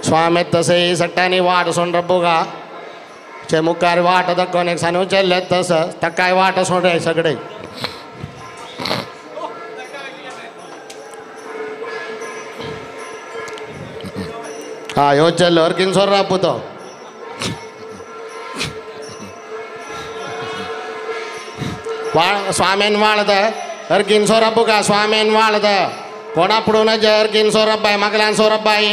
स्वामित्व से सट्टानी वाट सोन रब्बुगा चे मुखार वाट दाखोवन एक सानू चल्ले तस ताकाय वाट सोड सगळे. हा ह्यो चल अर्गीन सोर्राब्बु तो स्वामेन वाळद अर्गीन सोरब्बु का स्वामेन वाळद कोणा पडून अर्गीन सोरब्बाय मगल्यान सोरब्बाई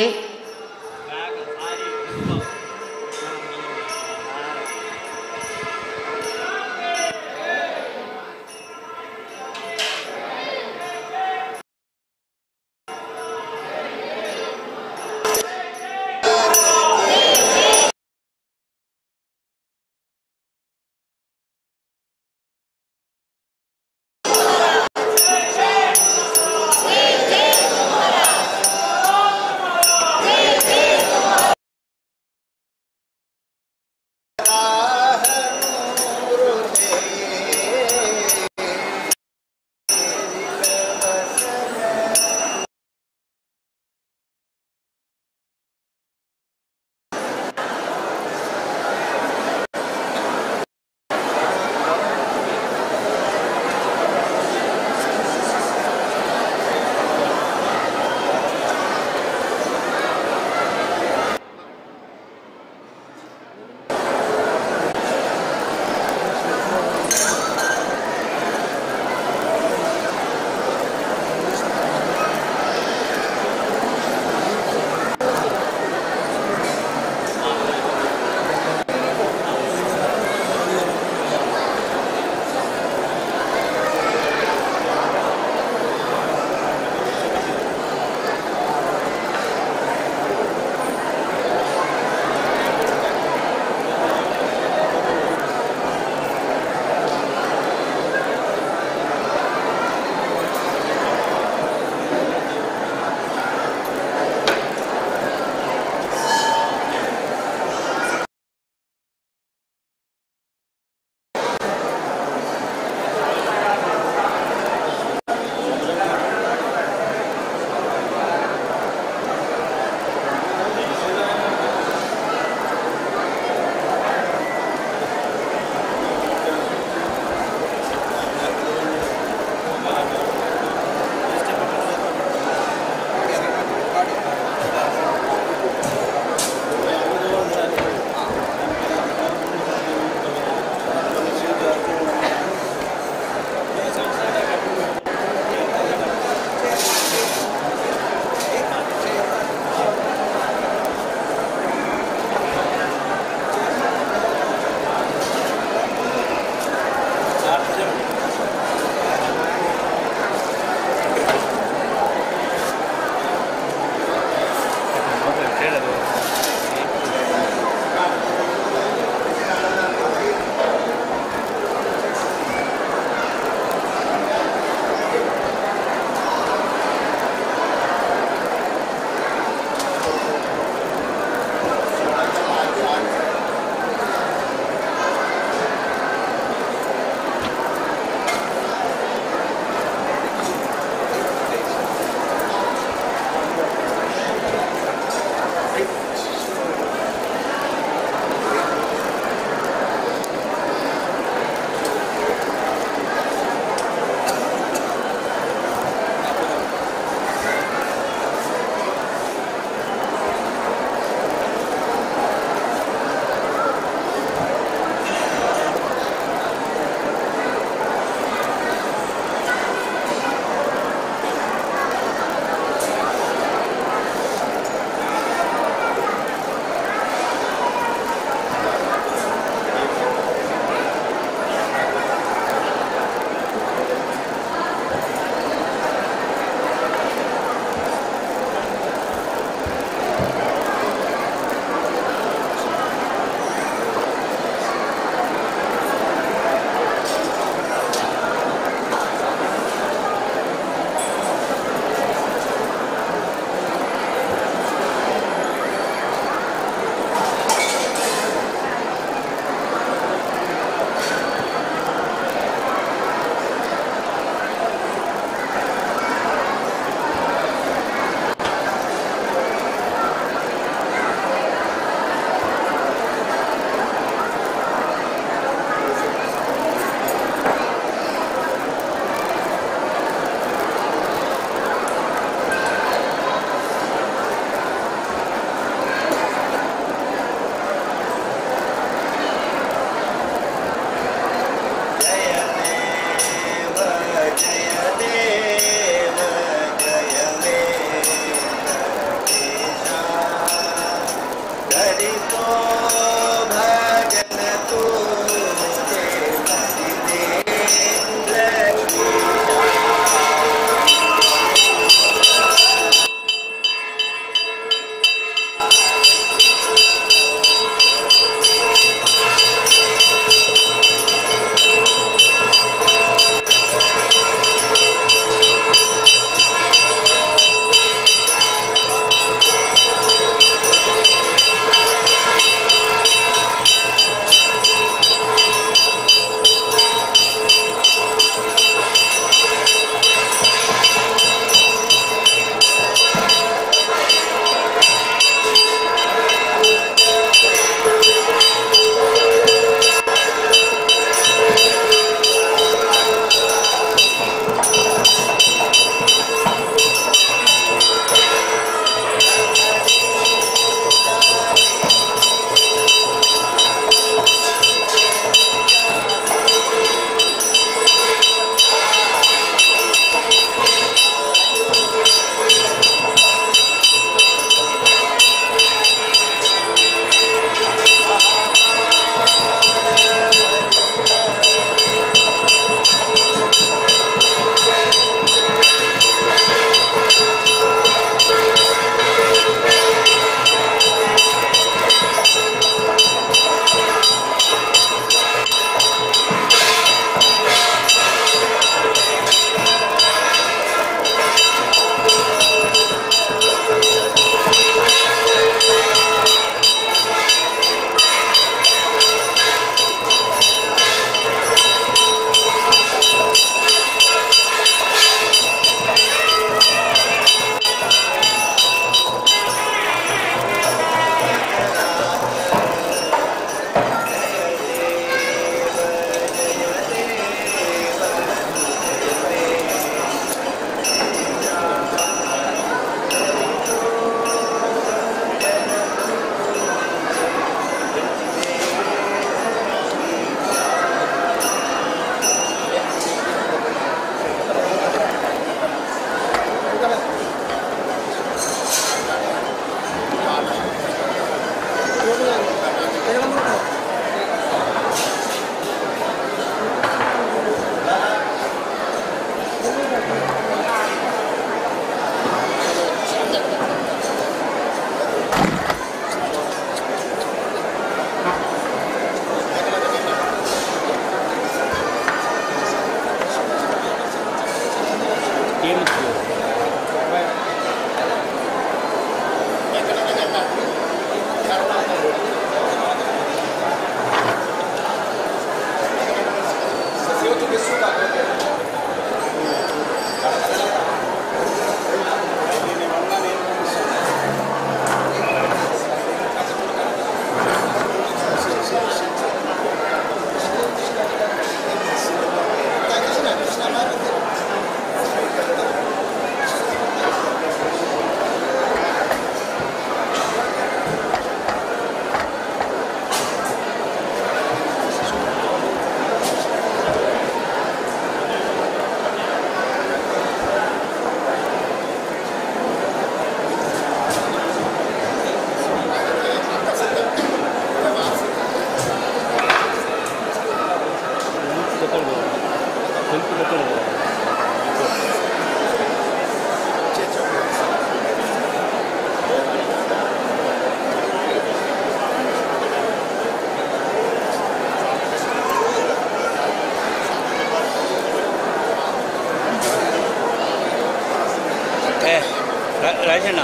ರಾಜಣ್ಣ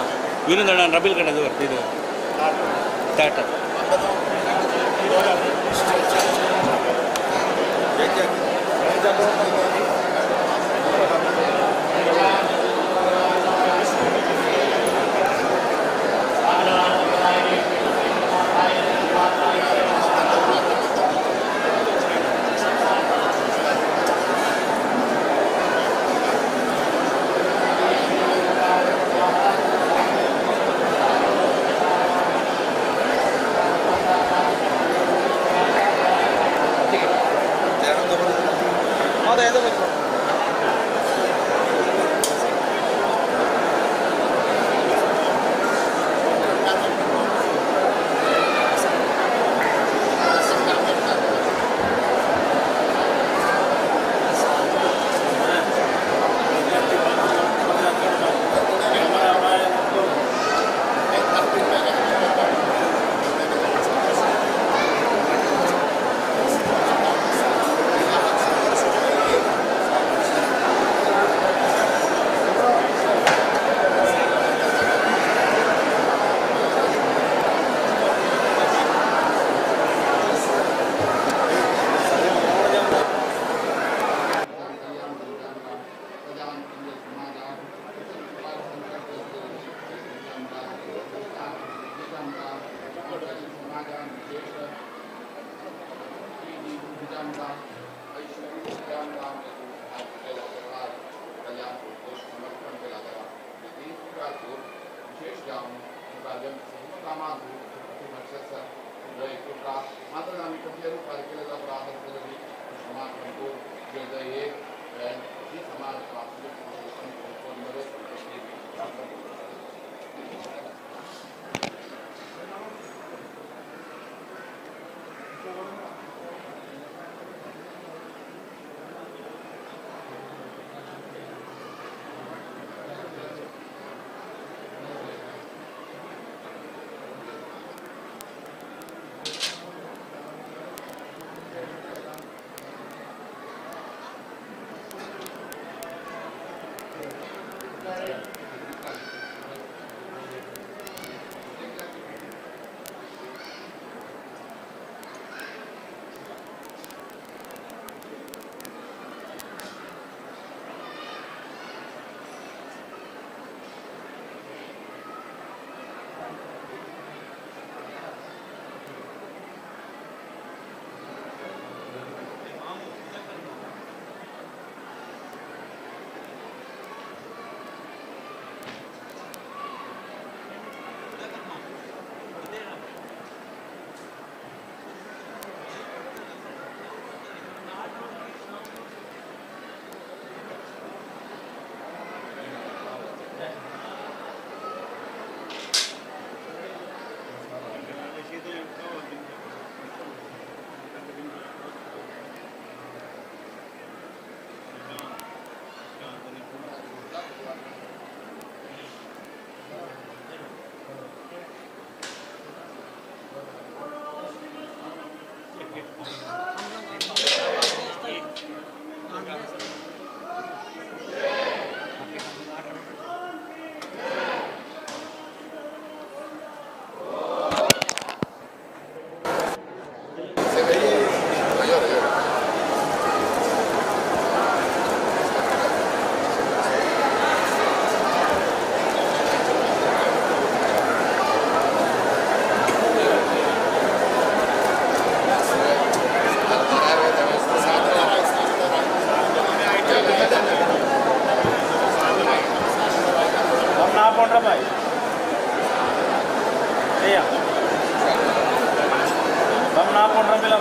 ವಿನೋದಣ್ಣ ರಬಿಲ್ ಕಡೆ ಬರ್ತಿದ್ದು Tata. Pondrabai. Yeah. Bamna Pondrabila.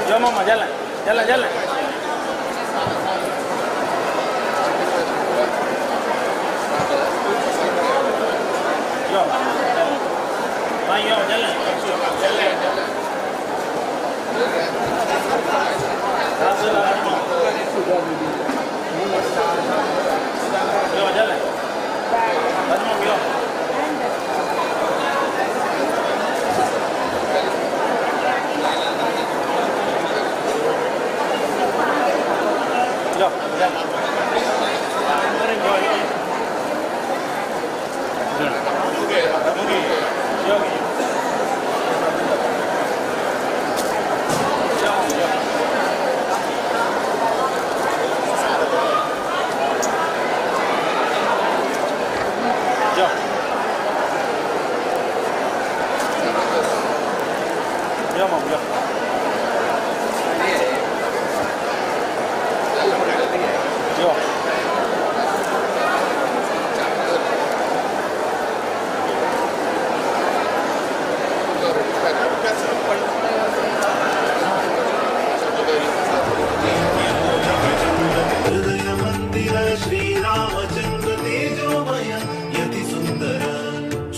Yo mama, jala, jala, jala. Yo. Yo, jala, jala. Yo, jala. Yo. Yo,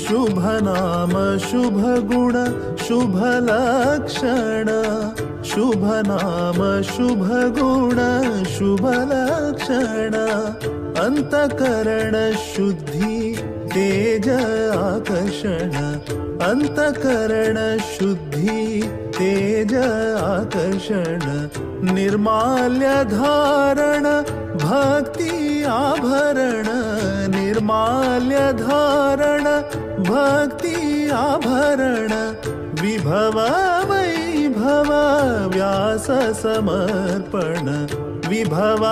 शुभ नाम शुभ गुण शुभ लक्षण, शुभ नाम शुभ गुण शुभ लक्षण, अंतकरण शुद्धि तेज आकर्षण, अंतकरण शुद्धि तेज आकर्षण, निर्माल्य धारण भक्ति आभरण, निर्माल्य धारण भक्ति आभरण, विभव वैभव व्यास समर्पण, विभव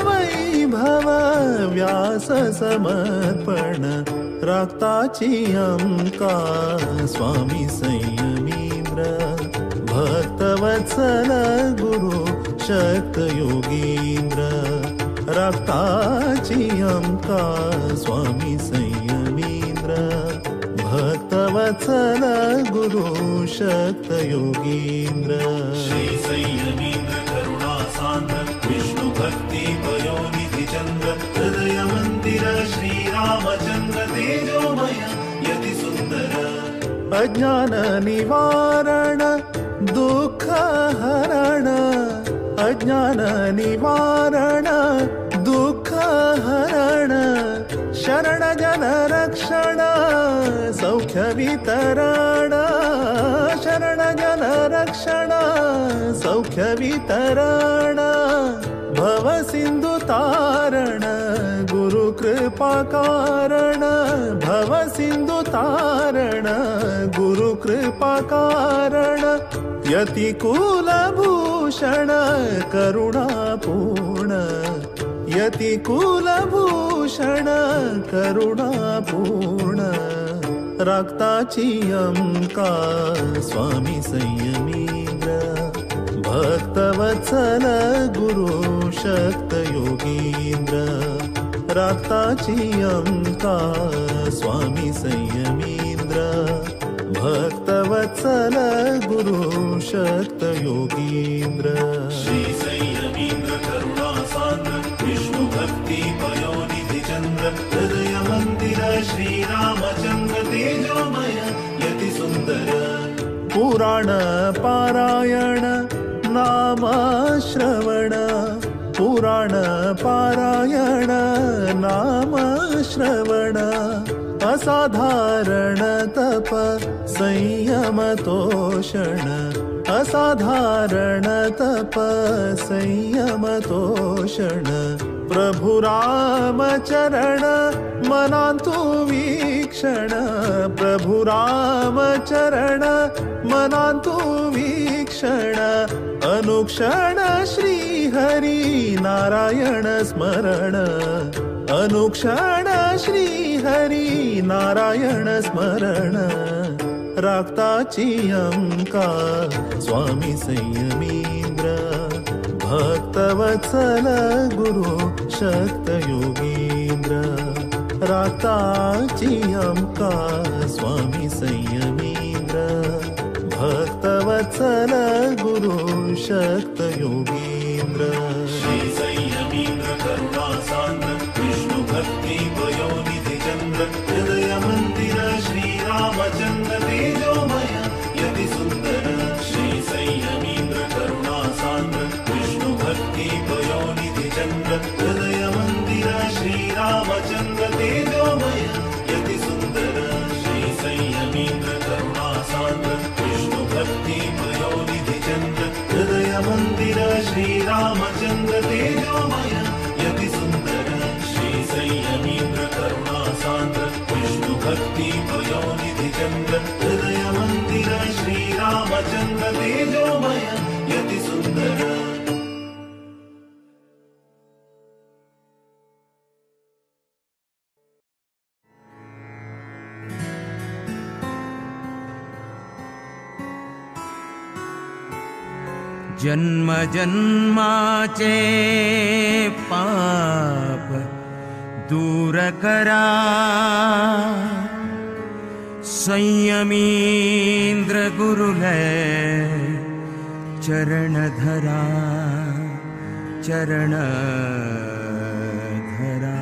वैभव व्यास समर्पण, राक्ताची अंका स्वामी संयमींद्र, भक्तवत्सल गुरु शक्त योगींद्र, राक्ताची अंका स्वामी संयमींद्र, भक्तवत्सल गुरु शक्त योगींद्र। श्री संयमींद्र करुणा सांद्र विष्णु भक्ति पयोनिधि चंद्र, हृदय मंदिर श्री रामचंद्र तेजोमय यति सुंदर, अज्ञान निवारण दुःख हरण, अज्ञान निवारण दुःख हरण, शरण जन रक्षण सौख्य वितरण, शरण जन रक्षण सौख्य वितरण, भव सिंधु तारण गुरु कृपा कारण, भव सिंधु तारण गुरु कृपा कारण, यति कुलभूषण करुणापूर्ण, यति कुलभूषण करुणापूर्ण, राक्ताची अंका स्वामी संयमींद्र, भक्तवत्सल गुरु शक्त योगींद्र, राक्ताची अंका स्वामी संयमींद्र, भक्तवत्सल गुरु शक्त योगींद्र। श्री संयमींद्र करुणा सांद्र विष्णु भक्ति पयोनिधि चंद्र, हृदय मंदिर श्री रामचंद्र तेजोमय यति सुंदर, पुराण पारायण नाम श्रवण, पुराण पारायण नाम श्रवण, असाधारण तप संयम तोषण, असाधारण तप संयम तोषण, प्रभु राम चरण मनांतु वीक्षण, प्रभु राम चरण मनांतु वीक्षण, अनुक्षण श्री हरि नारायण स्मरण, अनुक्षण श्री हरि नारायण स्मरण, राक्ताची अंका स्वामी संयमींद्र, भक्तवत्सल गुरु शक्त योगींद्र राताची आमकां स्वामी संयमींद्र भक्तवत्सल गुरु शक्त योगींद्र। श्री संयमींद्र करुणा सांद्र विष्णु भक्ति पयोनिधि चंद्र हृदय मंदिर श्री रामचंद्र तेजोमय यति सुंदर। श्री संयमींद्र करुणा सांद्र विष्णु भक्ति पयोनिधि चंद्र हृदय मंदिर श्री रामचंद्र तेजोमय यति सुंदर। श्री संयमींद्र करुणा सांद्र विष्णु भक्ति पयोनिधि चंद्र हृदय मंदिर श्री रामचंद्र तेजोमय यति सुंदर। श्री संयमींद्र करुणा सांद्र विष्णु भक्ति पयोनिधि चंद्र हृदय मंदिर श्री रामचंद्र तेजोमय यति सुंदर। जन्म जन्माचे पाप दूर करा संयमींद्र गुरुले चरण धरा चरण धरा।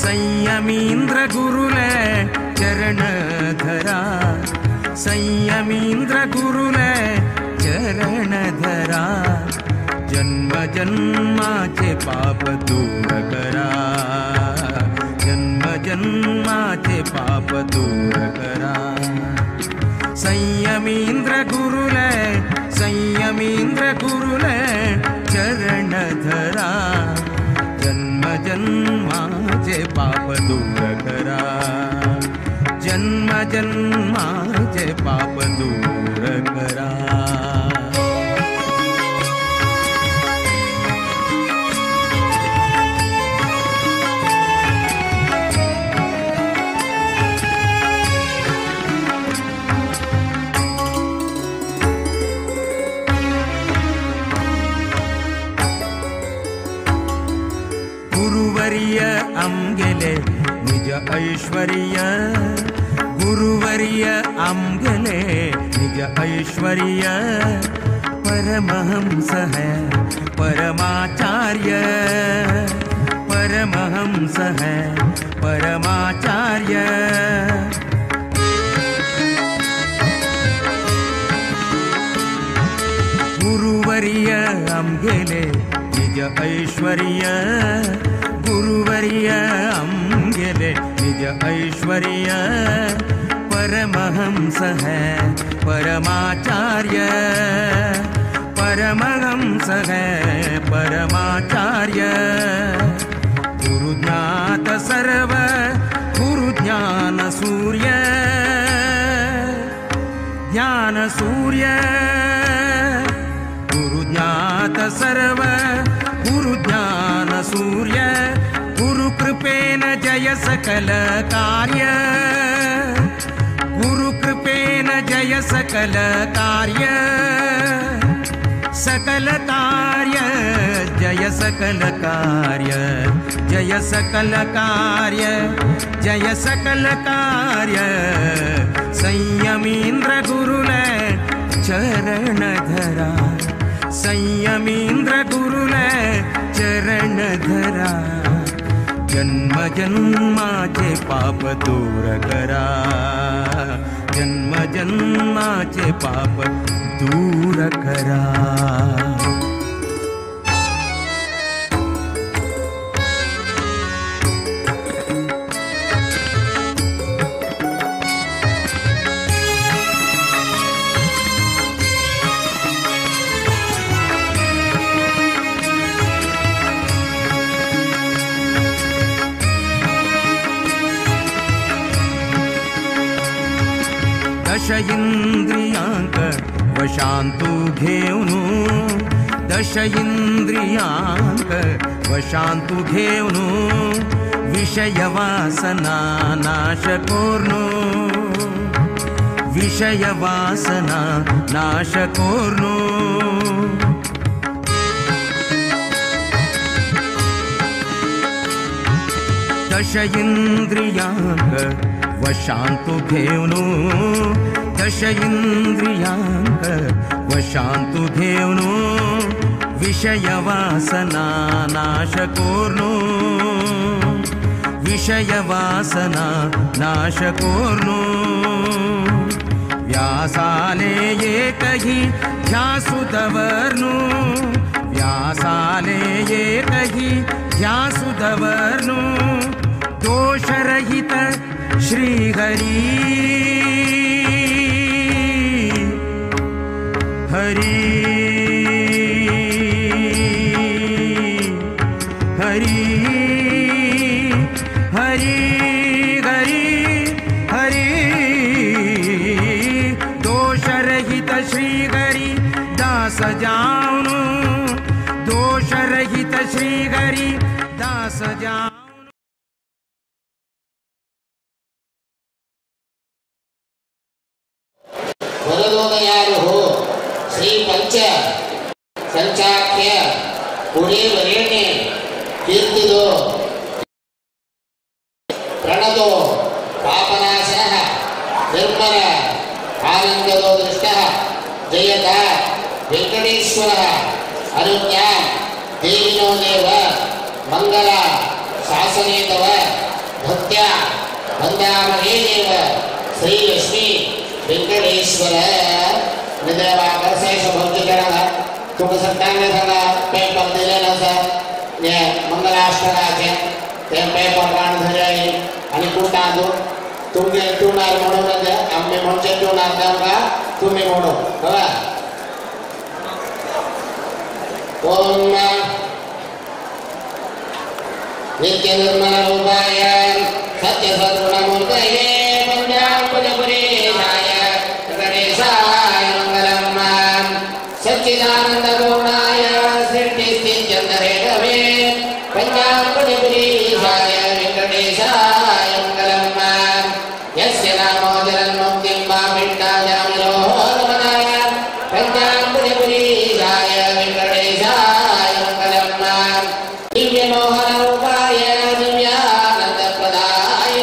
संयमींद्र गुरुले चरण धरा संयमींद्र गुरुले चरण धरा जन्म जन्माचे पाप दूर करा जन्म जन्माचे पाप दूर करा। संयमींद्र गुरुले संयमींद्र गुरुले चरण धरा जन्म जन्माचे पाप दूर करा जन्म जन्माचे पाप दूर करा। गुरुवर्य आमगेले निज ऐश्वर्य गुरुवर्य आमगेले निज ऐश्वर्य परमहंस है परमाचार्य परमहंस है परमाचार्य। गुरुवर्य आमगेले निज ऐश्वर्य गुरुवर्य आमगेले निज ऐश्वर्य परमहंस है परमाचार्य परमहंस है परमाचार्य। गुरुज्ञात सर्व गुरुज्ञान सूर्य ज्ञान सूर्य गुरुज्ञात सर्व गुरुज्ञान सूर्य गुरुकृपेन जय सकल कार्य गुरुकृपेन जय सकल कार्य सकल कार्य जय सकल कार्य जय सकल कार्य जय सकल कार्य। संयमींद्र गुरुले चरण धरा संयमींद्र गुरुले चरण धरा जन्म जन्माचे पाप दूर करा, जन्म जन्माचे पाप दूर करा। दश इंद्रियांक वशांतु घेऊन, दश इंद्रियांक वशांतु घेऊन, विषय वासना नाश कोर्नु, विषय वासना नाश कोर्नु। दश इंद्रियांक वशांतु घेऊन, दश इंद्रियांक वशांतु घेऊन, विषय वासना नाश कोर्नु, विषय वासना नाश कोर्नु। व्यासाले एकही ध्यासु दवर्नु, व्यासाले एकही ध्यासु दवर्नु, दोषरहित श्री हरि हरि हरि हरि हरि हरि। दोषरहित श्री हरि दास जानु, दोषरहित श्री हरि दास जानु। वरदोदयालुः श्री पंच संचाख्य पुरे वरेण्य कीर्तिदो प्रणतो पापनाशनः निर्मल आनंददो दृष्टः जयता वेंकटेश्वरः अनुज्ञा देविनो देव मंगल शासने तव भक्त्या वन्दामहे देव श्री लक्ष्मी वेंकटेश्वर। शेष तुमकां सगळ्यांक हांगा पेपर दिलेलो आसा हें मंगलाष्टकाचें, तें पेपर काडून धरयाय आनी कुटांत तुमचे ट्युनार म्हणून आमी म्हणचे ट्युनार तांकां तुमी म्हणू बघा। ओम नित्य निर्मल रूपाय सत्य सद्गुणमूर्तये पंचांबुजपुरेशाय गणेशाय मंगलम। सच्चिदानंद पूर्णाय सृष्टिस्थित्यन्तरेणवे पंचांबुजपुरेशाय वेंकटेशाय मंगलम। यस्य नामो जलन्मुक्तिं वापिण्डाजामिरोहमनाय पंचांबुजपुरेशाय वेंकटेशाय मंगलम। दिव्यमोहनरूपाय दिव्यानन्दप्रदाय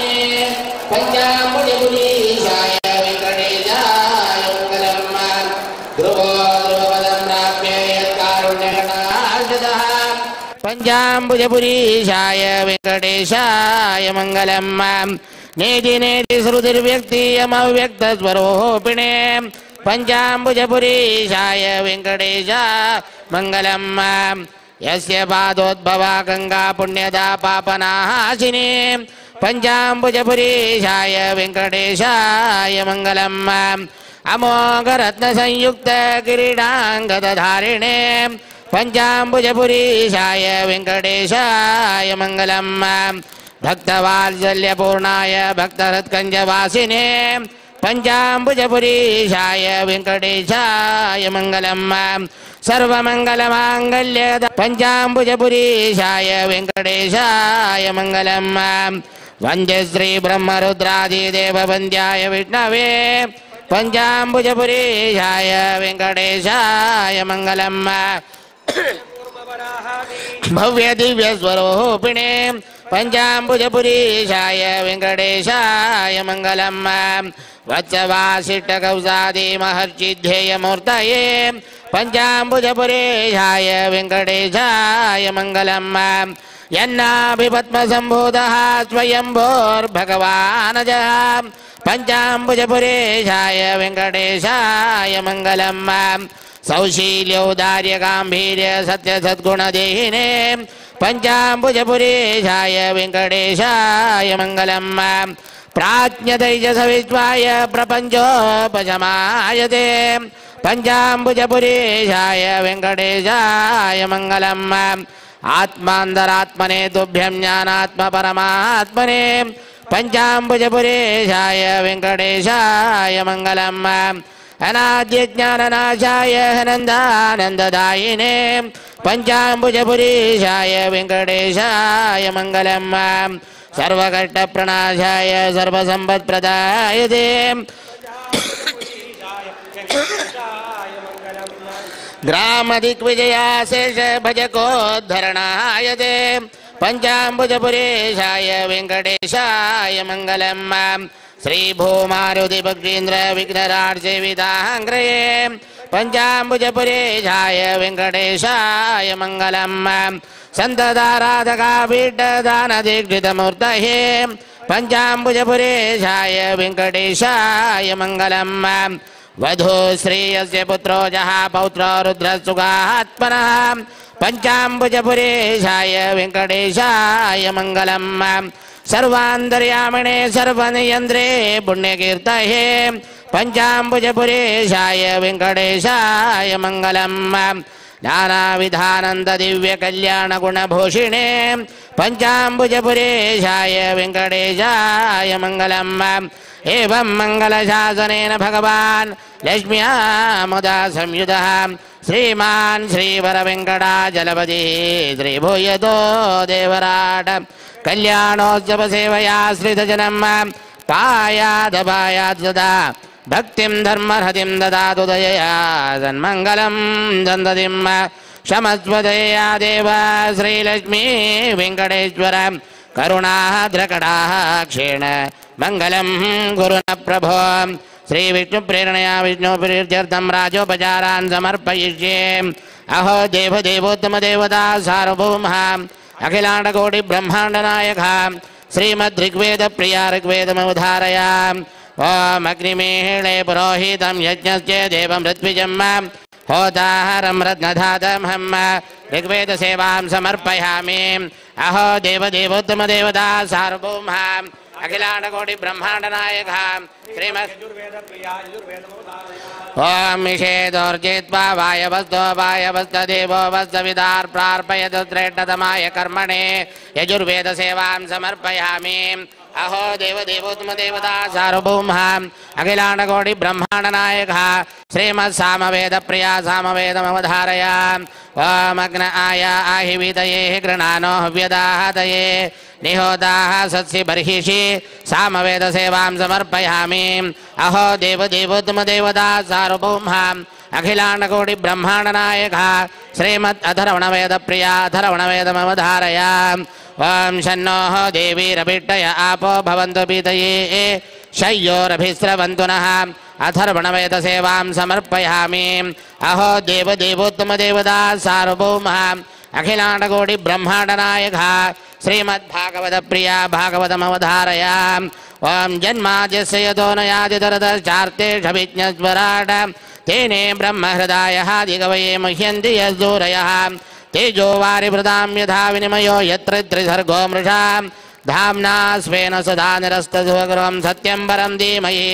पंचांबुजपुरेशाय वेंकटेशाय मंगलम। ध्रुवो ध्रुवपदं प्राप्य यत्कारुण्यकटाक्षतः पंचांबुजपुरीशाय वेंकटेशाय मंगलम। नेति नेति श्रुतिर्व्यक्तियमव्यक्तस्वरूपिणे पंचांबुजपुरीशाय वेंकटेशाय मंगलम। यस्य पादोद्भवा गंगा पुण्यदा पापनाशिनी पंचांबुजपुरीशाय वेंकटेशाय मंगलम। अमोघरत्नसंयुक्त किरीटांगदधारिणे पंचांबुजपुरीशाय वेंकटेशाय मंगलम। भक्तवात्सल्यपूर्णाय भक्तहृत्कञ्जवासिने पंचांबुजपुरीशाय वेंकटेशाय मंगलम। सर्वमंगलमांगल्य पंचांबुजपुरीशाय वेंकटेशाय मंगलम। वंदे श्री ब्रह्मरुद्रादिदेववन्द्याय विष्णवे पंचांबुजपुरीशाय वेंकटेशाय मंगलम। भव्य दिव्य स्वरूपिणे पंचांबुजपुरीशाय वेंकटेशाय मंगलम। वत्सवासिष्ठकौसादि महर्षिध्येयमूर्तये पंचांबुजपुरीशाय वेंकटेशाय मंगलम। यन्नाभिपद्मसम्भूतः स्वयंभूर्भगवानजः पञ्चाम्बुजपुरेशाय वेङ्कटेशाय मङ्गलम्। सौशील्यौदार्य गाम्भीर्य सत्यसद्गुणदेहिने पञ्चाम्बुजपुरेशाय वेङ्कटेशाय मङ्गलम्। प्राज्ञतैजसविश्वाय प्रपञ्चोपशमायते पञ्चाम्बुजपुरेशाय वेङ्कटेशाय मङ्गलम्। आत्मान्तरात्मने तुभ्यं ज्ञानात्मपरमात्मने पञ्चाम्बुजपुरेशाय वेङ्कटेशाय मङ्गलम्। अनाद्यज्ञाननाशाय आनन्दानन्ददायिने पञ्चाम्बुजपुरेशाय वेङ्कटेशाय मङ्गलम्। सर्वकष्टप्रणाशाय सर्वसम्पत्प्रदायते ग्रामदिग्विजयाशेष भजकोद्धरणाय ते पञ्चाम्बुजपुरेशाय वेङ्कटेशाय मङ्गलम्। श्रीभूमारुतिभक्तीन्द्र विघ्नराट्सेविताङ्ग्रये पञ्चाम्बुजपुरेशाय वेङ्कटेशाय मङ्गलम्। सन्तताराधकापीठदानदीक्षितमूर्तये पञ्चाम्बुजपुरेशाय वेङ्कटेशाय मङ्गलम्। वधू श्रेयस्य पुत्रो जः पौत्रो रुद्रसुगात्मनः पञ्चाम्बुजपुरेशाय वेङ्कटेशाय मङ्गलम्। सर्वान्तर्यामिणे सर्वनियन्त्रे पुण्यकीर्तये पञ्चाम्बुजपुरेशाय वेङ्कटेशाय मङ्गलम्। नानाविधानन्ददिव्यकल्याणगुणभूषिणे पञ्चाम्बुजपुरेशाय वेङ्कटेशाय मङ्गलम्। एवं मङ्गलशासनेन भगवान् लक्ष्म्या मुदा संयुतः श्रीमान् श्रीवरवेङ्कटाचलपतिः श्रीभूयतो देवराट कल्याणोत्सवसेवया श्रितजनं पायादपायात् सदा भक्तिं धर्महतिं ददातु दयया सन्मङ्गलं सन्ततिं क्षमस्वदयया देव श्रीलक्ष्मी वेङ्कटेश्वर करुणाद्रकटाः क्षीण मङ्गलं गुरुन प्रभो। श्रीविष्णुप्रेरणया विष्णुप्रीत्यर्थं राजोपचारान् समर्पयिष्ये। अहो देवदेवोत्तमदेवता सार्वभौमः अखिलाण्डकोटिब्रह्माण्डनायकः श्रीमद्ऋग्वेदप्रिया ऋग्वेदमवधारया। ॐ अग्निमेळे पुरोहितं यज्ञस्य देवं ऋत्विजं होताहरं रत्नधातमहं ऋग्वेदसेवां समर्पयामि। अहो देवदेवोत्तमदेवता सार्वभौमः अखिलाण्डकोटिब्रह्माण्डनायकः श्रीमद् ॐ निषेधोर्जित्वा वायवस्तो वायवस्तदेवो वत्सविदार् प्रार्पयतु श्रेष्ठतमाय कर्मणे यजुर्वेदसेवां समर्पयामि। अहो देवदेवोत्तमदेवता सार्वभौमः अखिलाण्डकोटिब्रह्माण्डनायकः श्रीमत्सामवेदप्रिया सामवेदमवधारय। ॐ अग्न आया आहिवितये गृणानो हव्यदाहतये निहोताः सत्सि बर्हिषि सामवेदसेवां समर्पयामि। अहो देवदेवोत्तमदेवता सार्वभौमः अखिलाण्डकोटिब्रह्माण्डनायकः श्रीमत् अथर्वणवेदप्रिया अथर्वणवेदमवधारय। ॐ शन्नोः देवीरभिष्टय आपो भवन्तु पीतये शय्योरभिस्रवन्तु नः अथर्वणवेदसेवां समर्पयामि। अहो देवदेवोत्तमदेवता सार्वभौमः अखिलाण्डकोटिब्रह्माण्डनायकः श्रीमद्भागवतप्रिया भागवतमवधारय। ॐ जन्माद्यस्य यतोऽनयादितरतश्चार्तेषभिज्ञस्वराट् तेने ब्रह्महृदायः दिगवये मुह्यन्ति यस्सूरयः तेजो वारिभृतां यथा विनिमयो यत्र त्रिसर्गो मृषा धाम्ना स्वेन सदा निरस्तसुगृहं सत्यं परं धीमहि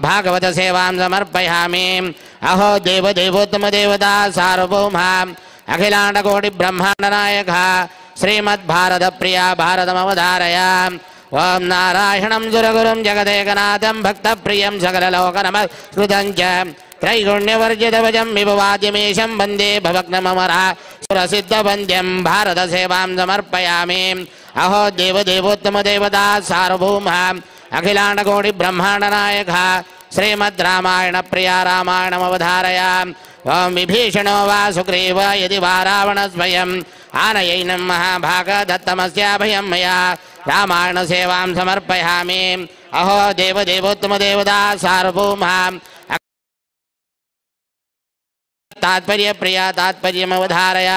भागवतसेवां समर्पयामि। अहो देवदेवोत्तमदेवता सार्वभौमः अखिलाण्डकोटिब्रह्माण्डनायकः श्रीमद्भारतप्रिया भारतमवधारय। ॐ नारायणं सुरगुरुं जगदेकनाथं भक्तप्रियं सकललोकनमस्कृतं च त्रैगुण्यवर्जितभजं विभवाद्यमीशं वन्दे भवग्नममरा सुरसिद्धवन्द्यं भारतसेवां समर्पयामि। अहो देवदेवोत्तमदेवता सार्वभौमः अखिलाण्डकोटिब्रह्माण्डनायकः श्रीमद्रामायणप्रिया रामायणमवधारय। ॐ विभीषणो वा सुग्रीव यदि वा रावणस्वयम् आनयैनं महाभाग दत्तमस्याभयं मया रामायणसेवां समर्पयामि। अहो देवदेवोत्तमदेवता सार्वभौमः तात्पर्य प्रिया तात्पर्यमवधारय।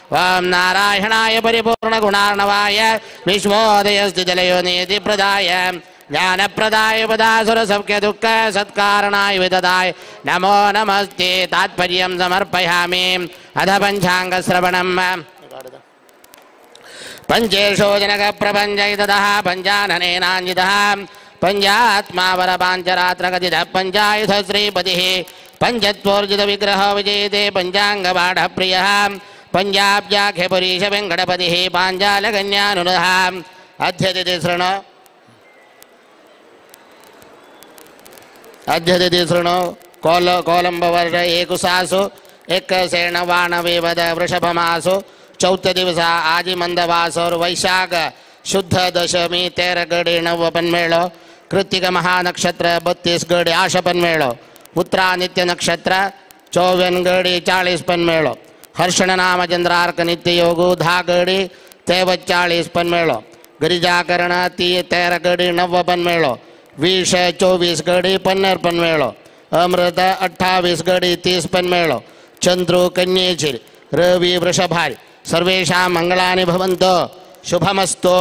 ओम नारायणाय परिपूर्णगुणार्णवाय विश्वोदयस्थितिलयो नियतिप्रदाय ज्ञानप्रदाय पदासुरसौख्यदुःख सत्कारणाय विददाय नमो नमस्ते. तात्पर्यं समर्पयामि. अथ पञ्चाङ्गश्रवणम्. पञ्चेषो जनकप्रपञ्चैतदः पञ्चाननेनाञ्जितः पञ्चात्मा वरपाञ्चरात्रगतितः पञ्चायुध श्रीपतिः पञ्चत्वोर्जितविग्रहो विजयते पञ्चाङ्गबाढप्रियः पञ्जाब्जाख्यपुरीश वेङ्कटपतिः पाञ्चालकन्यानुनः. अध्यतिथि शृणु अध्यतिथि शृणु. कोलंबवर्ष एकुसासु एकसेण वाणविवद वृषभमासु चौथ दिवस आजि मंदवासोर वैशाख शुद्ध दशमी 13 गडी 9 पन्मेळो कृत्तिक महानक्षत्र 32 गडी 8 पन्मेळो उत्तरा नित्य नक्षत्र 54 गडी 40 पन्मेळो हर्षण नाम चंद्रार्क नित्य योगु 10 गडी 43 पन्मेळो गिरिजाकरण 13 गडी 9 पन्मेळो 20 24 गडी 15 पन्मेळो अमृत 28 गडी 30 पन्मेळो चंद्र कन्येचिर रवि वृषभारि सर्वेषां मंगलानि भवन्तु. शुभमस्तु.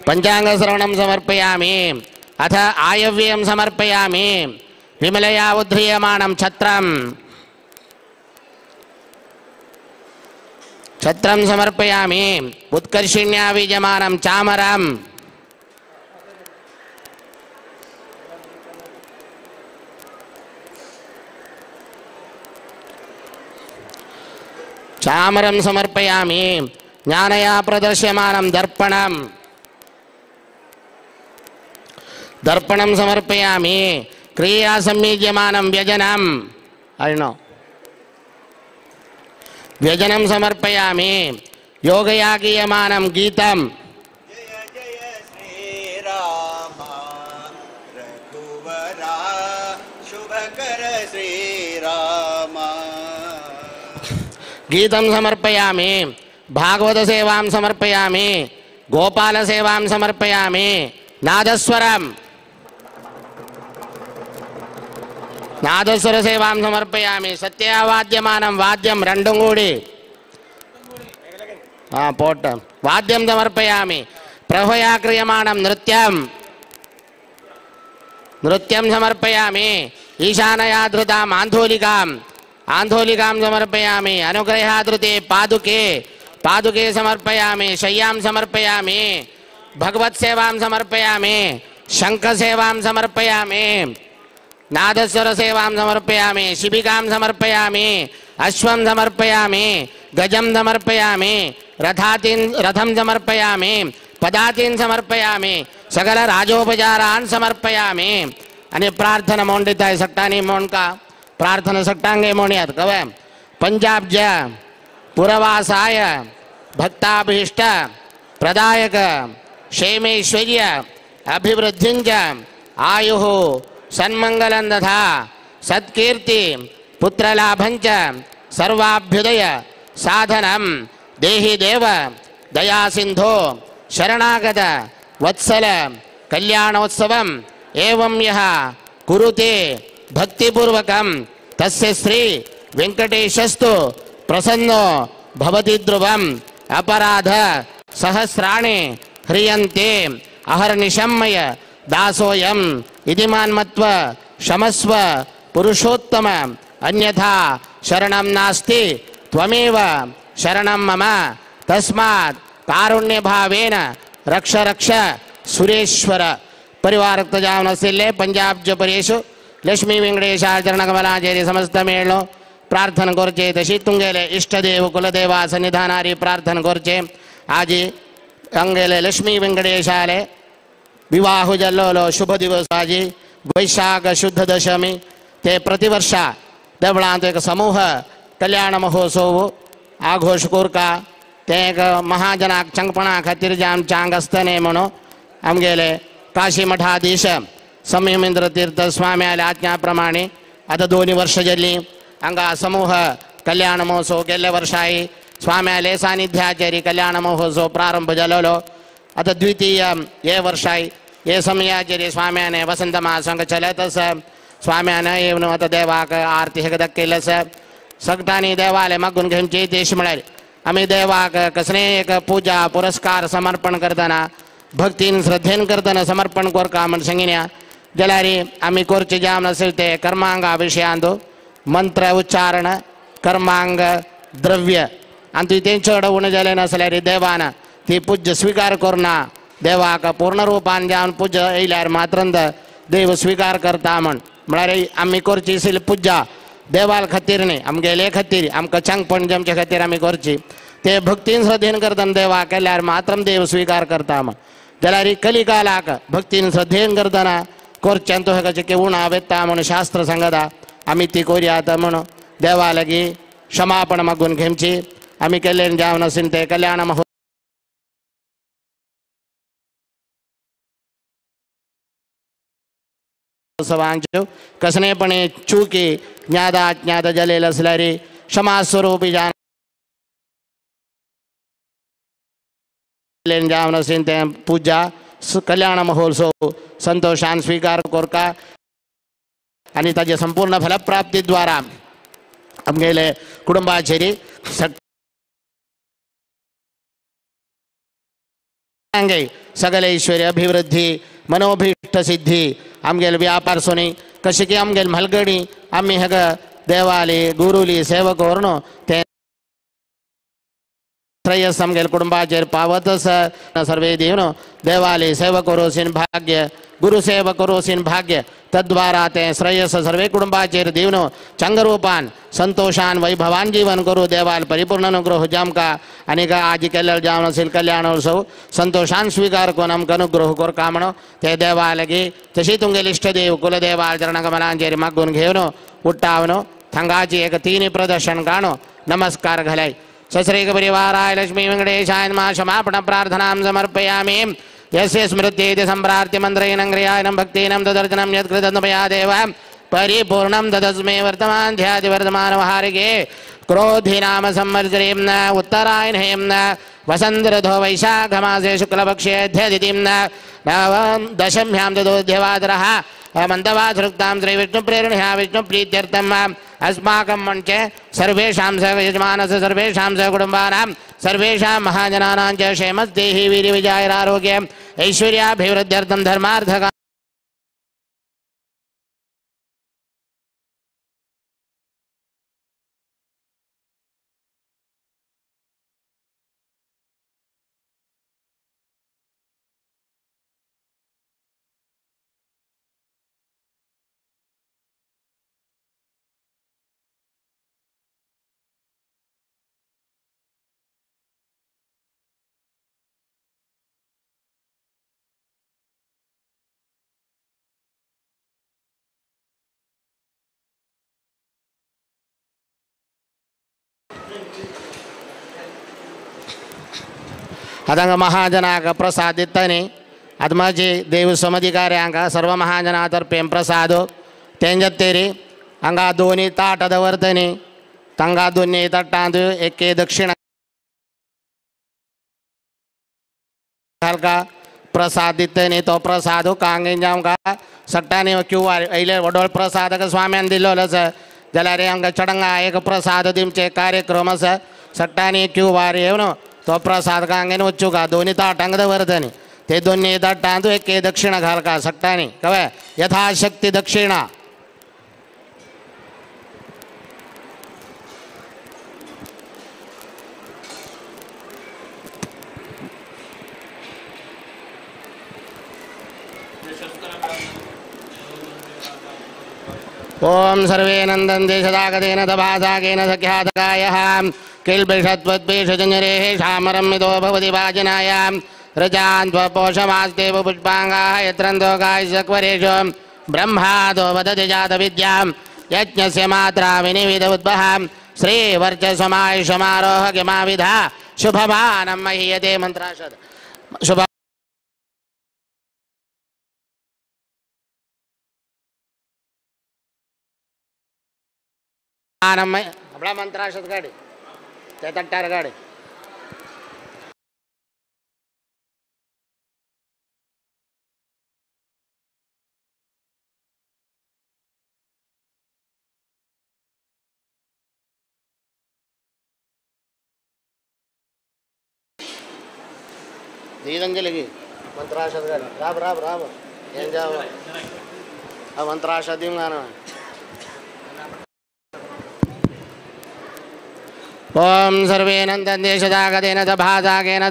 पञ्चाङ्गश्रवणं समर्पयामि. अथ आयव्यं समर्पयामि. विमलया उद्ध्रियमाणं छत्रं छत्रं समर्पयामि. उत्कर्षिण्या बीजमानं चामरं चामरं समर्पयामि. ज्ञानया प्रदर्श्यमानं दर्पणं दर्पणं समर्पयामि. क्रिया संयुज्यमानं व्यजनं अयनो व्यजनं समर्पयामि. योगया गीयमानं गीतं जय जय श्री राम रघुवरा शुभकर श्री राम. गीतं समर्पयामि. भागवत सेवां समर्पयामि. गोपाल सेवां समर्पयामि. नादस्वरं नादस्वर सेवां समर्पयामि. सत्यावाद्यमानं वाद्यं रंडुंगूडी पोट वाद्यं समर्पयामि. प्रभया क्रियमाणं नृत्यं नृत्यं समर्पयामि. ईशानया धृताम् आन्धोलिकाम् आन्धोलिकां समर्पयामि. अनुग्रहाधृते पादुके पादुके समर्पयामि. शय्यां समर्पयामि. भगवत्सेवां समर्पयामि. शङ्खसेवां समर्पयामि. नादस्वरसेवां समर्पयामि. शिबिकां समर्पयामि. अश्वं समर्पयामि. गजं समर्पयामि. रथातीन् रथं समर्पयामि. पदातीन् समर्पयामि. सकल राजोपचारान् समर्पयामि. आणि प्रार्थना मोंडिताय सट्टानी मोंडका प्रार्थना सट्टांगे मोणयात कवे पंजाबज पुरवासाय भक्ताभीष्ट प्रदायक क्षेमेश्वर्य अभिवृद्धिंच आयुः सन्मंगलं तथा सत्कीर्ति पुत्रलाभंच सर्वाभ्युदय साधनं देहि देव दया सिंधो शरणागत वत्सल कल्याणोत्सवम् एवं यः कुरुते भक्तिपूर्वकं तस्य श्री वेंकटेशस्तु प्रसन्नो भवति ध्रुवम्. अपराध सहस्राणि ह्रियन्ते अहर्निशम्मय दासोऽयम् इति मान्मत्व क्षमस्व पुरुषोत्तम अन्यथा शरणं नास्ति त्वमेव शरणं मम तस्मात् कारुण्यभावेन रक्ष रक्ष सुरेश्वर. परिवारक्तजावनसिल्ले पंजाब्जपरेषु लक्ष्मी वेंकटेशाचरणकमलाचेरी समस्त मेळो प्रार्थना करचे. तशी तुंगेले इष्टदेव कुलदेवा सन्निधानारी प्रार्थना करचे. आजी अंगेले लक्ष्मी वेंकटेशाले विवाह जल्लोलो शुभ दिवस आजी वैशाख शुद्ध दशमी ते प्रतिवर्षा देवळांत एक समूह कल्याण महोत्सव आघोष कोरका ते एक महाजनाक चंगपणा खातीर जे आमच्या आंग आसतने म्हणून आमगेले काशी मठाधीश संयमेंद्र तीर्थ स्वाम्याल्या आज्ञाप्रमाणे आता 2 वर्ष जाली हांगा समूह कल्याण महोत्सव गेल्ल्या वर्षाय स्वाम्याले सानिध्याचेरी कल्याण महोत्सव प्रारंभ जालोलो. आता द्वितीय हे वर्षाय हे समयाचेरी स्वाम्याने वसंत मास हांगा चलत आसा. स्वाम्याने येवन आतां देवाक आरती हेका दाखयल्ली आसा. सगटांनी देवाले मागून घेवची देश म्हळ्यार आमी देवाक कसलें एक पुजा पुरस्कार समर्पण करतना भक्तीन श्रद्धेन करतना समर्पण करका म्हण सांगिन्या जाल्यार आमी करचे जावन आसेल ते कर्मांगा विशयांत मंत्र उच्चारण कर्मांग द्रव्य आनी तें चड उणें जालें नासल्यार देवान ती पूज्य स्विकार करना देवाक पूर्ण रूपान जावन पूजा येयल्यार मात्रंद देव स्विकार करता म्हण म्हळ्यार आमी करची आशिल्ली पुजा देवाल खातीर न्ही आमगेले खातीर आमकां चांगपण जमचे खातीर आमी करची ते भक्तीन श्रद्धेन करतना देवा केल्यार मात्रम देव स्विकार करता म्हण जाल्यार कलिकालाक भक्तीन श्रद्धेन करतना करच्यान तो हेका चेके उणा वेता म्हणून शास्त्र सांगता आमी ती कोरयात म्हणून देवा लागीं क्षमापण मागून घेवची आमी केल्लें जावन आसून ते कल्याण महोत्सवांच्यो कसलेपणे चुकी ज्ञादा अज्ञात जालेल आसल्यार क्षमा स्वरूपी जावन जावन आसून ते पुजा कल्याण महोत्सव संतोषान स्वीकार करका आनी ताजे संपूर्ण फलप्राप्ती द्वारा आमगेले कुटुंबाचेर सगळे ऐश्वर्य अभिवृद्धी मनोभीष्ट सिद्धी आमगेले व्यापार सोनी कशें की आमगेले म्हालगडी आमी हेका देवाली गुरुली सेवा करून ते श्रेयस आमगेले कुटुंबाचेर पावत आसा. सर्वे दिवन देवाली सेवा करोसीन भाग्य गुरु सेवा करोसीन भाग्य तद्वारा ते श्रेयस सर्वे कुटुंबाचेर दिवन चंगरूपान संतोषान वैभवान जीवन करू देवाल परिपूर्ण अनुग्रह जामका आनी आज केल्ले जावन असेल कल्याणोत्सव संतोषान स्वीकार करून आमकां अनुग्रह करका म्हणून ते देवा लागीं तशी तुमगेले इश्टदेव कुलदेवाल चरणकमलांचेर मागून घेवन उट्टावन थांगाची एक तीन प्रदर्शन काणो नमस्कार घालाय. सश्रीक परिवाराय लक्ष्मी वेंकटेशाय नमः. क्षमापण प्रार्थनां समर्पयामि. यस्य स्मृत्येति सम्प्रार्थ्य मन्त्रेण क्रियायनं भक्तीनं तदर्चनं यत्कृतं मया देव परिपूर्णं तदस्मै वर्तमान ध्याति वर्तमान वहारिके क्रोधि नाम संवत्सरें न उत्तरायणें न वसन्तऋतौ वैशाखमासे शुक्लपक्षे ध्यतिथिं न दशम्यां तदोध्यवादरः मन्दवासृक्तां श्रीविष्णुप्रेरणया विष्णुप्रीत्यर्थम् अस्माकं मञ्चे सर्वेषां स यजमानस्य सर्वेषां स कुटुम्बानां सर्वेषां महाजनानां च क्षेमस्तेहि वीर्यविजयारोग्यम् ऐश्वर्याभिवृद्ध्यर्थं धर्मार्थका आतां महाजनाक प्रसाद दितानी. आतां म्हजी देव समधिकाऱ्यांक सर्व महाजना तर्फे प्रसाद तेंच्या तेरी हांगा दोनी ताट दवरतनी तांगा दोनी ताटांत एके दक्षिण घालका प्रसाद दितनी तो प्रसाद कांगेन जावंका सट्टांनी क्यू आर येयले व्हडलो प्रसाद स्वाम्यान दिल्लो आसा जाल्यार आमकां चडंगा एक प्रसाद दिवचे कार्यक्रम आसा सट्टांनी क्यू आर येवन तो प्रसाद कांगेन वचूका दोनी ताटांक दवरतनी ते दोनी ताटांत एके दक्षिणा घालका सट्टांनी कळ्ळें यथाशक्ती दक्षिणा. ओम सर्वे नंदन्ते सदागतेन तभासागेन सख्यातकायः किल्बिषत्वद्वेषजनरेः शामरमितो भवति वाजिनायां रजान् त्वपोषमास्तेव पुष्पाङ्गाः यत्रन्तो गायसक्वरेषु ब्रह्मादो वदति जातविद्यां यज्ञस्य मात्रा विनिविद उद्वः श्रीवर्चस्वमायुषमारोह किमाविधा शुभमानं महीयते मन्त्राशद शुभ मंत्राशद गाडी ते तट्टार गाडी. नीरंजलगी मंत्राषद घाल राब राब राब ఏం జావ ఆ మంత్రాషదీం గాన ఓం సర్వే నందన్ దేశదాగదేన భాజాగేన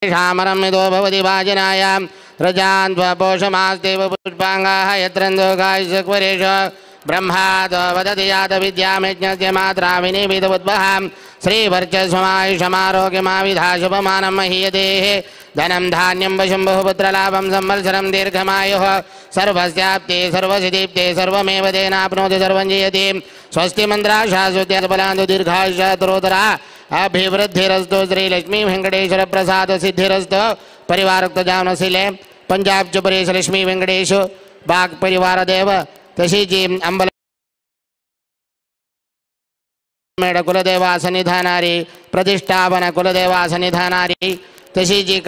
శామరం ఇదో భవతి వాజినాయాం రజాన్ త్వపోషమాస్తేవ పుష్పాంగాః యత్రందోగాయుష్వరేష బ్రహ్మాదో వదతి యాత విద్యామిజ్ఞస్య మాత్రా వినివిదవుద్వహాం శ్రీవర్చస్వమాయుషమారోగ్యమావిధాశుభమానం మహీయతే ధనం ధాన్యం వశం బహుపుత్రలాభం సంవత్సరం దీర్ఘమాయుః సర్వస్యాప్తే సర్వసిదీప్తే సర్వమేవ తేనాప్నోతి సర్వం జయతి స్వస్తి మంత్రాశాశ్వత్యబలాందు దీర్ఘాయుషోత్తరోత్తరా అభివృద్ధిరస్తు శ్రీలక్ష్మీ వెంకటేశ్వర ప్రసాద సిద్ధిరస్తు పరివారోక్త జానశిలే पंजाब चुपरेश लक्ष्मी वेंकटेश बाग परिवार देव तशीची अंबल कुलदेवा सन्निधानारी प्रतिष्ठापन कुलदेवा सन्निधानारी तशीची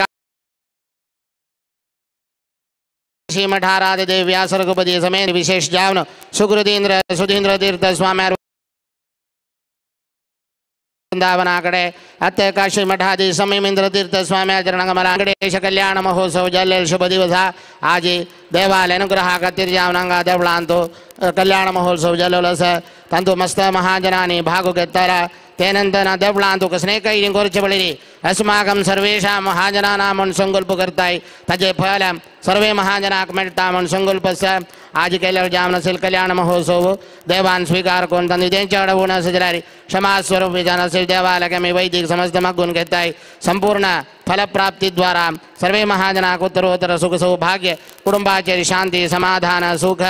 काशी मठाराधि व्यास रघुपति समेत विशेष जावन सुकृतींद्र सुधींद्र तीर्थ स्वामी वृंदावनाकडे अत्य काशी मठाधी समीमेंद्र तीर्थ स्वामी चरणकमला वेंकटेश कल्याण महोत्सव जल्लेल शुभ दिवस आजी देवालय अनुग्रह खातीर जावन देवळांतु कल्याण महोत्सव जल्लो आसा तांतू मस्त महाजनांनी भाग घेतला तेनंतर देवळांतु कसले काही करचे पडली अस्माकं सर्वेषां महाजनानां म्हूण संकल्प करताय ताजे फल सर्वे महाजनाक मेळटा म्हूण संकल्प आसा आज केल्यार जावन असेल कल्याण महोत्सव देवान स्वीकार करून तांणी तेंच्या कडेन उण आसा जाल्यार क्षमा स्वरूप जावन असेल देवाला आमी वैदिक समस्त मागून घेताय संपूर्ण फलप्राप्तीद्वारा सर्वे महाजनाक उत्तरोत्तर सुख सौभाग्य कुटुंबाचेर शांती समाधान सुख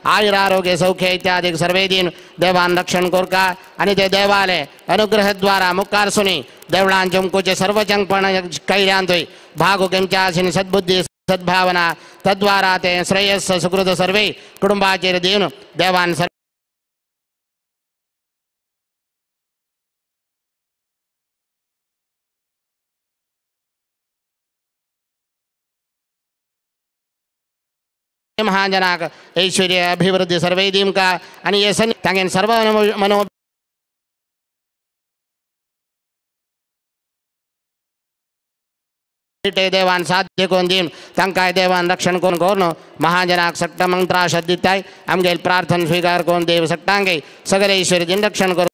आयुरारोग्य सौख्य इत्यादी सर्वे दिन देवान रक्षण करका आनी ते देवाले अनुग्रहद्वारा मुखार सुनी देवळान चमकूचे सर्व चंगपण कैल्यांतूय भागू केमच्या आशेन सद्बुद्धी सद्भावना तद्वारा ते श्रेयस सुकृत सर्वे कुटुंबाचेर दिवन देवान महाजनाक ऐश्वर्य अभिवृद्धी सर्वे दिमका आनी हे सन तांगेन सर्व मनो देवान साध्य करून दिवन तांकांय देवान रक्षण करून करून महाजनाक सट्ट मंत्राशद दिताय आमगेल प्रार्थना स्वीकार करून देव सट्टांगे सगळे ऐश्वर्य दिन रक्षण करून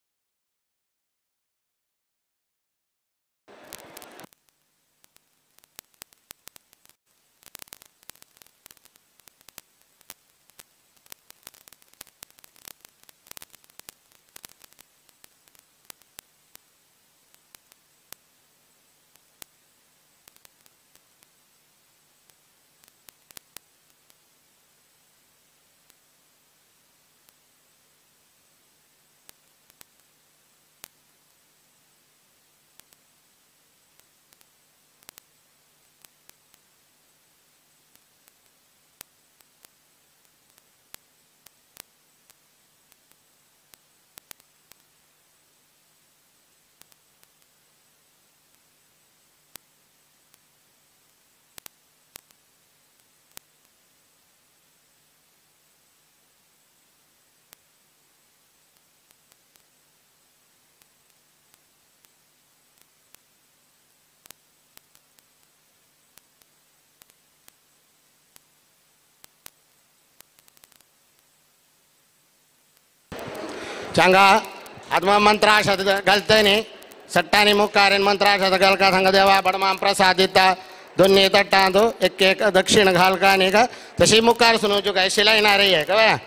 चांगा आत्मा मंत्राशद घालतय न्ही सट्टांनी मुखार मंत्राशद घालका सांगा देवा बडमा प्रसाद दिता दोन्ही तट्टांत एक एक दक्षिण घालका न्ही का तशी मुखार सुनोवच्यो काय शिलाई ना रे कळ्ळें.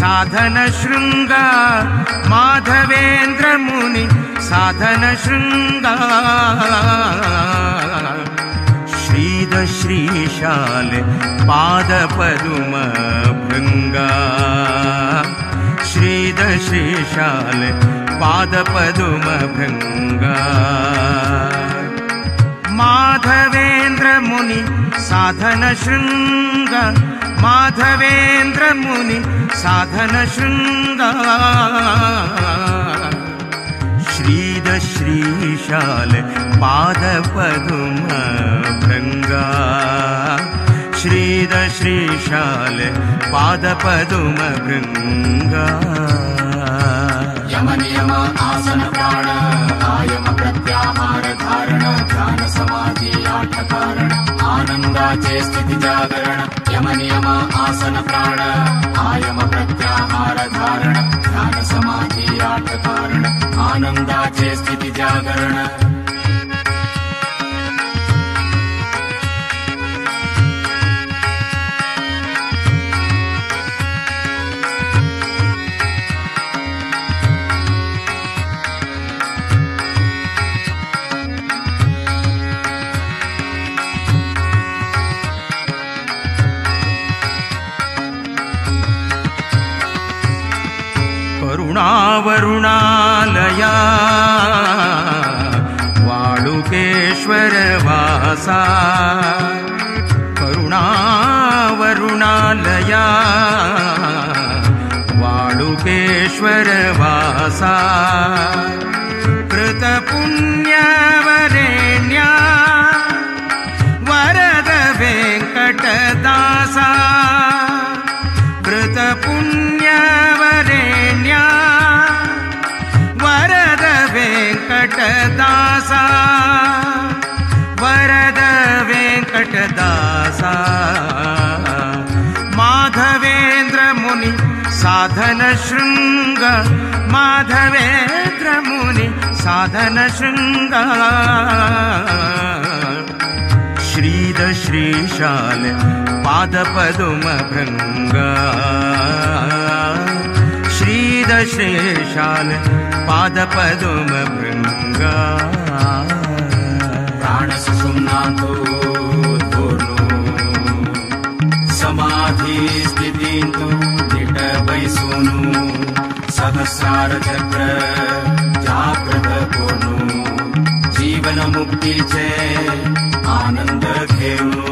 साधन शृंग माधवेंद्र मुनि साधन शृंग श्रीद श्रीशाल पाद पदुम भृंग श्रीद श्रीशाल पाद पदुम भृंग माधवेंद्र मुनि साधन शृंग माधवेंद्र मुनि साधन शृंग श्रीद श्रीशाल पाद पदुम भृंग श्रीद श्रीशाल पाद पदुम भृंग। यम नियम आसन प्राण आयम प्रत्याहार धारण ध्यान समाधि आठ कारण आनंदाचे स्थिति जागरण। यम नियम आसन प्राण आयम प्रत्याहार धारण ध्यान समाधि आठ कारण आनंदाचे स्थिति जागरण। करुणावरुणालया वाळुकेश्वर वासा करुणावरुणालया वाळुकेश्वर वासा कृतपुण्यवरेण्या वरद वेङ्कटदासा कृतपुण्यवरेण्या वरद वेङ्कटदासा वरद वेङ्कटदासा माधवेन्द्र मुनि साधन शृङ्ग माधवेन्द्र मुनि साधन शृङ्ग श्रीद श्रीशाल पादपदुम भृङ्ग श्रीद श्रीशाल पादपदुम भृङ्ग प्राणसुषुम्नान्तो धोर्नु समाधि स्थितिन्तु दिटबैसोनु सहस्रार चक्र जागृत कोनु जीवन मुक्तीचे आनंद घेऊनु।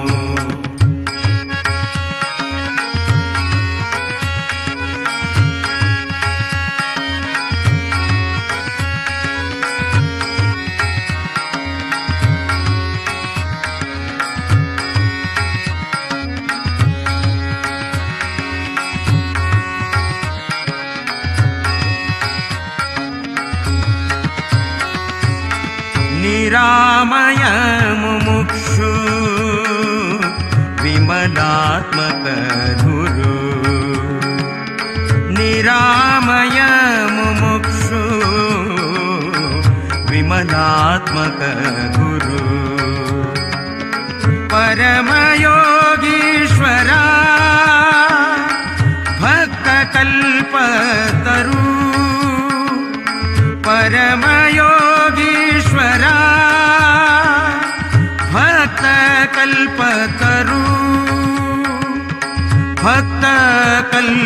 निरामय मुमुक्षु विमलात्मक गुरु निरामय मुमुक्षु विमलात्मक गुरु परमयोगीश्वरा भक्तकल्पतरु परमयोगीश्वरा भक्तकल्पतरु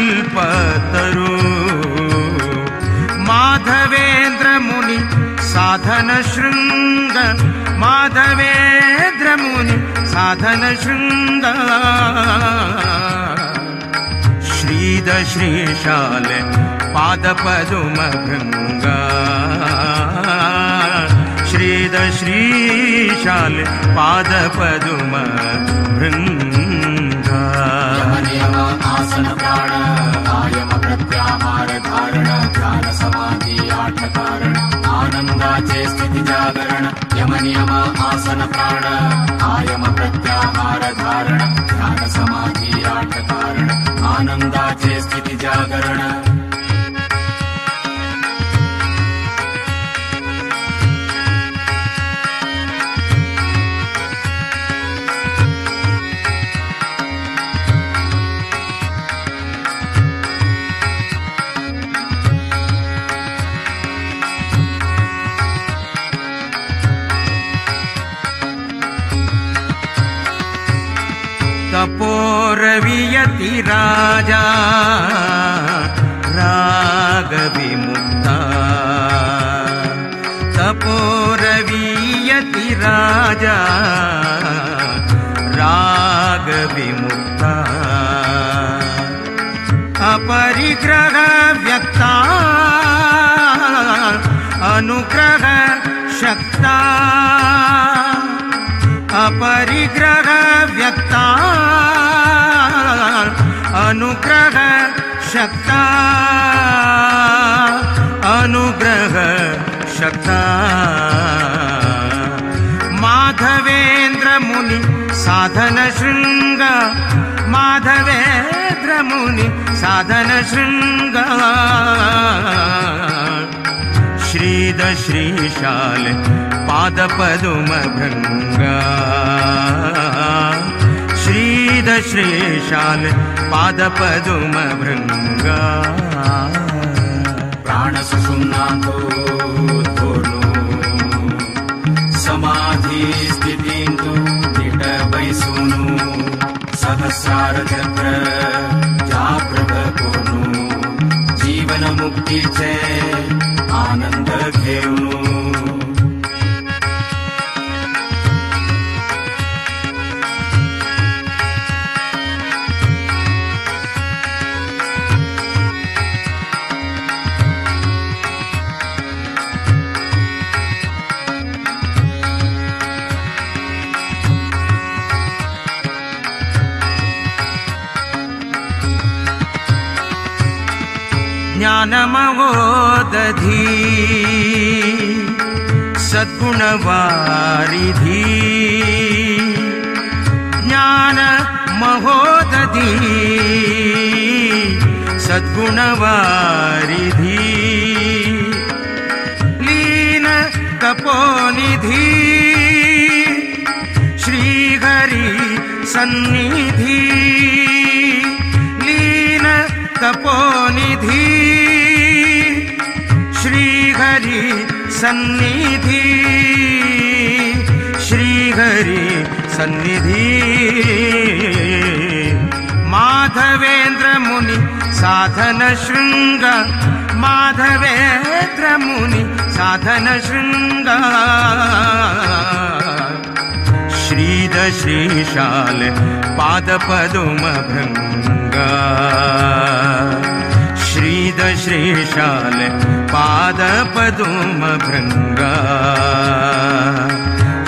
भक्तकल्पतरु माधवेन्द्र मुनि साधन शृङ्ग माधवेन्द्र मुनि साधन शृङ्ग श्रीद श्रीशाल पादपदुम भृङ्ग श्रीद श्रीशाल पादपदुम भृङ्ग यम आसन प्राण आयम प्रत्याहार धारण ध्यान समाधि आठ कारण आनंदाचे स्थिति जागरण यम नियम आसन प्राण आयम प्रत्याहार धारण ध्यान समाधि आठ कारण आनंदाचे स्थिति जागरण। तपोरवियति राजा राग विमुक्ता तपोरवियति राजा राग विमुक्ता अपरिग्रह व्यक्ता अनुग्रह शक्ता अपरिग्रह व्यक्ता अनुग्रह शक्ता अनुग्रह शक्ता माधवेन्द्र मुनि साधन शृङ्ग माधवेन्द्र मुनि साधन शृङ्ग श्रीद श्रीशाल पादपदुम भृङ्ग श्रीद श्रीशाल पादपदुम भृङ्ग प्राणसुषुम्नान्तो धोर्नु समाधि स्थितिन्तु दिटबैसोनु सहस्रार चक्र जागृत कोनु जीवन मुक्तीचे ज्ञानमहोदधि सद्गुणवारिधि ज्ञानमहोदधि सद्गुणवारिधि लीन तपोनिधि श्रीहरि सन्निधि लीन तपोनिधि श्रीहरि सन्निधि श्रीहरि सन्निधि माधवेंद्र मुनि साधन शृंग माधवेंद्र मुनि साधन शृंग श्रीद श्रीशाल पाद पदुम भृंग श्रीद श्रीशाल पाद पदुम भृंग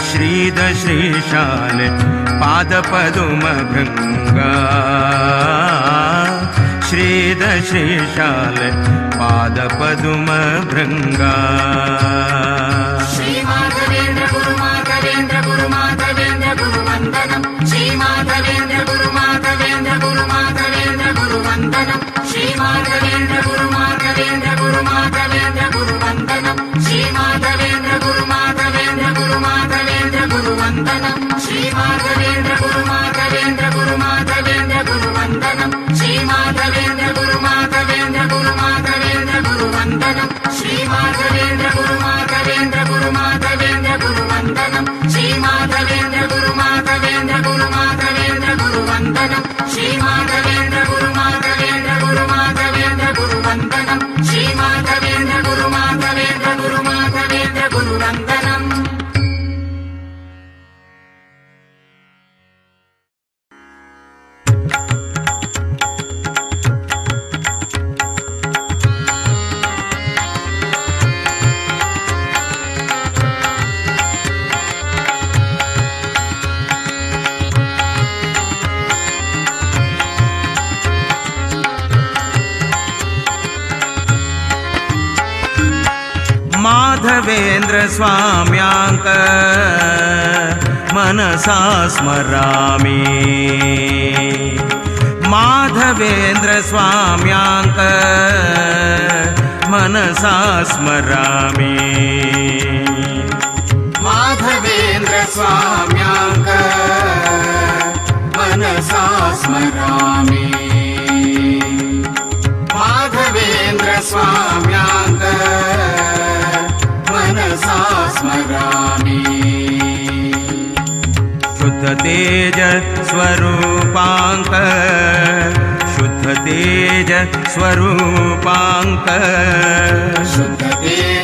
श्रीद श्रीशाल पाद पदुम भृंग श्रीद श्रीशाल पाद पदुम भृंग। श्री माधवेंद्र गुरु माधवेंद्र गुरु माधवेंद्र गुरु वंदनम। श्री माधवेंद्र गुरु माधवेंद्र गुरु माधवेंद्र गुरु वंदनम। श्री माधवेंद्र गुरु माधवेंद्र गुरु माधवेंद्र गुरु वंदनम। श्री माधवेंद्र गुरु माधवेंद्र गुरु माधवेंद्र गुरु वंदनम। श्री माधवेंद्र गुरु माधवेंद्र गुरु माधवेंद्र गुरु वंदनम। श्री माधवेंद्र गुरु माधवेंद्र गुरु माधवेंद्र गुरु वंदनम। श्री माधवेंद्र गुरु माधवेंद्र गुरु माधवेंद्र गुरु वंदनम। श्री माधवेंद्र गुरु माधवेंद्र गुरु माधवेंद्र गुरु वंदनम। श्री माधवेंद्र गुरु माधवेंद्र गुरु माधवेंद्र गुरु वंदनम। श्री माधवेंद्र गुरु माधवेंद्र गुरु माधवेंद्र गुरु वंदनम। माधवेंद्र स्वाम्यांक मनसा स्मरामि माधवेंद्र स्वाम्यांक मनसा स्मरामि माधवेंद्र स्वाम्यांक मनसा स्मरामि माधवेंद्र स्वाम्यांक मनसा स्मरामि। शुद्ध तेज स्वरूपांक शुद्ध तेज स्वरूपांक शुद्ध तेज